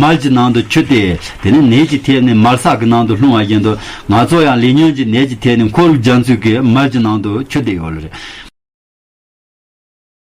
མལ་གྱི་ནང་དུ་ཆུད་དེ། དེ་ནི་ནད་ཀྱི་ཐད་ནས་མལ་ས་གི་ནང་དུ་ལྷུང་བ་བཞིན་དུ། ང་ཚོ་ཡང་ལས་ཉོན་གྱི་ནད་ཀྱི་ཐད་ནས་འཁོར་བའི་རྒྱ་མཚོའི་གི་མལ་གྱི་ནང་དུ་ཆུད་དེ་ཡོད་ལ་རེད།